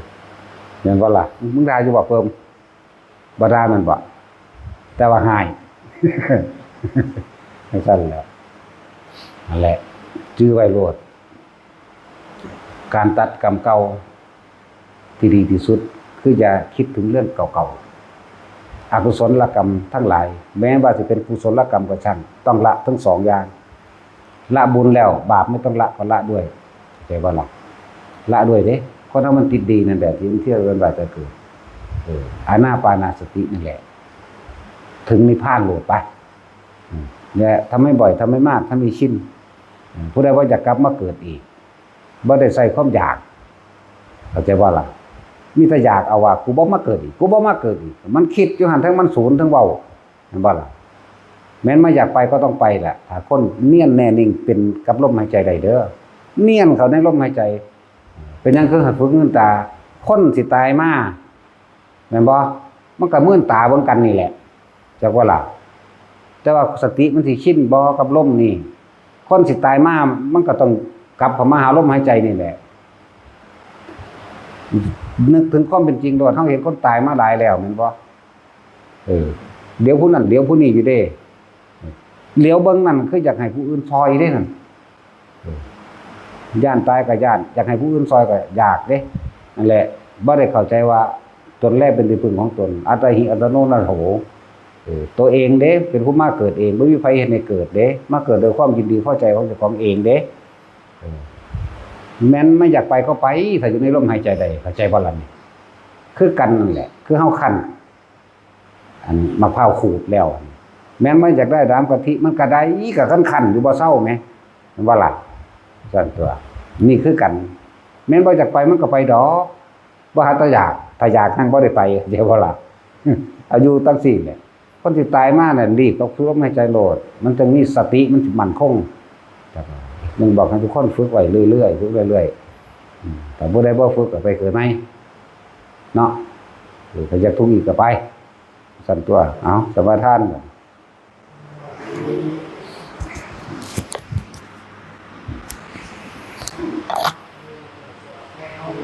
แม่นบ่ล่ะ มึงด่าอยู่บ่เพิ่ม บ่ด่าแม่นบ่ แต่ว่าฮ้าย จั่งซั่นแหละ นั่นแหละ จื่อไว้โลด การตัดกรรมเก่าที่ดีที่สุด คืออย่าคิดถึงเรื่องเก่าๆ อกุศลกรรมทั้งหลาย แม้ว่าจะเป็นกุศลกรรมก็ช่าง ต้องละทั้งสองอย่าง ละบุญแล้ว บาปไม่ต้องละก็ละด้วย เข้าใจบ่ล่ะ ละด้วยเด้ คนเฮามันติดดีนั่นแหละ ที่มันเที่ยวเวียนว่ายตายเกิด เออ อานาปานาสตินั่นแหละ ถึงนิพพานโลดไป อืม เนี่ย ทำให้บ่อย ทำให้มาก ทำให้ชิน อืม ผู้ใดว่าอยากกลับมาเกิดอีก บ่ได้ใส่ความอยาก เข้าใจบ่ล่ะ มีแต่อยากเอาว่า กูบ่มาเกิดอีก กูบ่มาเกิดอีก มันคิดอยู่หั่น ทั้งมันสูนทั้งเว้า แม่นบ่ล่ะ แม่นมาอยากไปก็ต้องไปแหละ ถ้าคนเนียนแน่นิ่งเป็นกับลมหายใจได้เด้อ เนียนเข้าในลมหายใจ เป็นหยังคือให้ฝึกมืนตา คนสิตายมา แม่นบ่ มันก็มืนตาเบิ่งกันนี่แหละ จักว่าล่ะ แต่ว่าสติมันสิชินบ่กับลมนี่ คนสิตายมา มันก็ต้องกลับเข้ามาหาลมหายใจนี่แหละ นึกถึงความเป็นจริงโลด เฮาเห็นคนตายมาหลายแล้วแม่นบ่ เออ เดี๋ยวผู้นั้น เดี๋ยวผู้นี้อยู่เด้ เหลียวเบิ่งนั่นคืออยากให้ผู้อื่นซอยเด้นั่น เออ ย้านตายก็ย้าน อยากให้ผู้อื่นซอยก็อยากเด้ นั่นแหละ บ่ได้เข้าใจว่าตนแลเป็นที่พึ่งของตน อัตตาหิอัตโนนาโถ เออ ตัวเองเด้ เป็นผู้มาเกิดเอง บ่มีไผเฮ็ดให้เกิดเด้ มาเกิดโดยความยินดีพอใจของเจ้าของเองเด้ เออ แม่นไม่อยากไปก็ไป ถ้าอยู่ในลมหายใจได้ เข้าใจบ่ล่ะนี่ คือกันนั่นแหละ คือเฮาคั่น อันมะพร้าวขูดแล้ว แม่นมันอยากได้น้ำกะทิ มันก็ได้ ก็คันๆ อยู่บ่เซาแหม แม่นบ่ล่ะ ซั่นตัว นี่คือกัน แม่นบ่อยากไปมันก็ไปดอก บ่หาแต่อยาก ถ้าอยากแฮ่งบ่ได้ไป เข้าใจบ่ล่ะ อายุตั้งสี่เนี่ย คนที่ตายมาน่ะ รีบกับลมหายใจโลด มันจึงมีสติ มันสิมั่นคง ครับ ยังบอกให้ทุกคนฝึกไว้เรื่อยๆ ฝึกเรื่อยๆ อืม แต่ผู้ใดบ่ฝึกก็ไปเกิดใหม่ เนาะ เออ ถ้าอยากทุกข์อีกก็ไป ซั่นตั๊ว เอา สมาทาน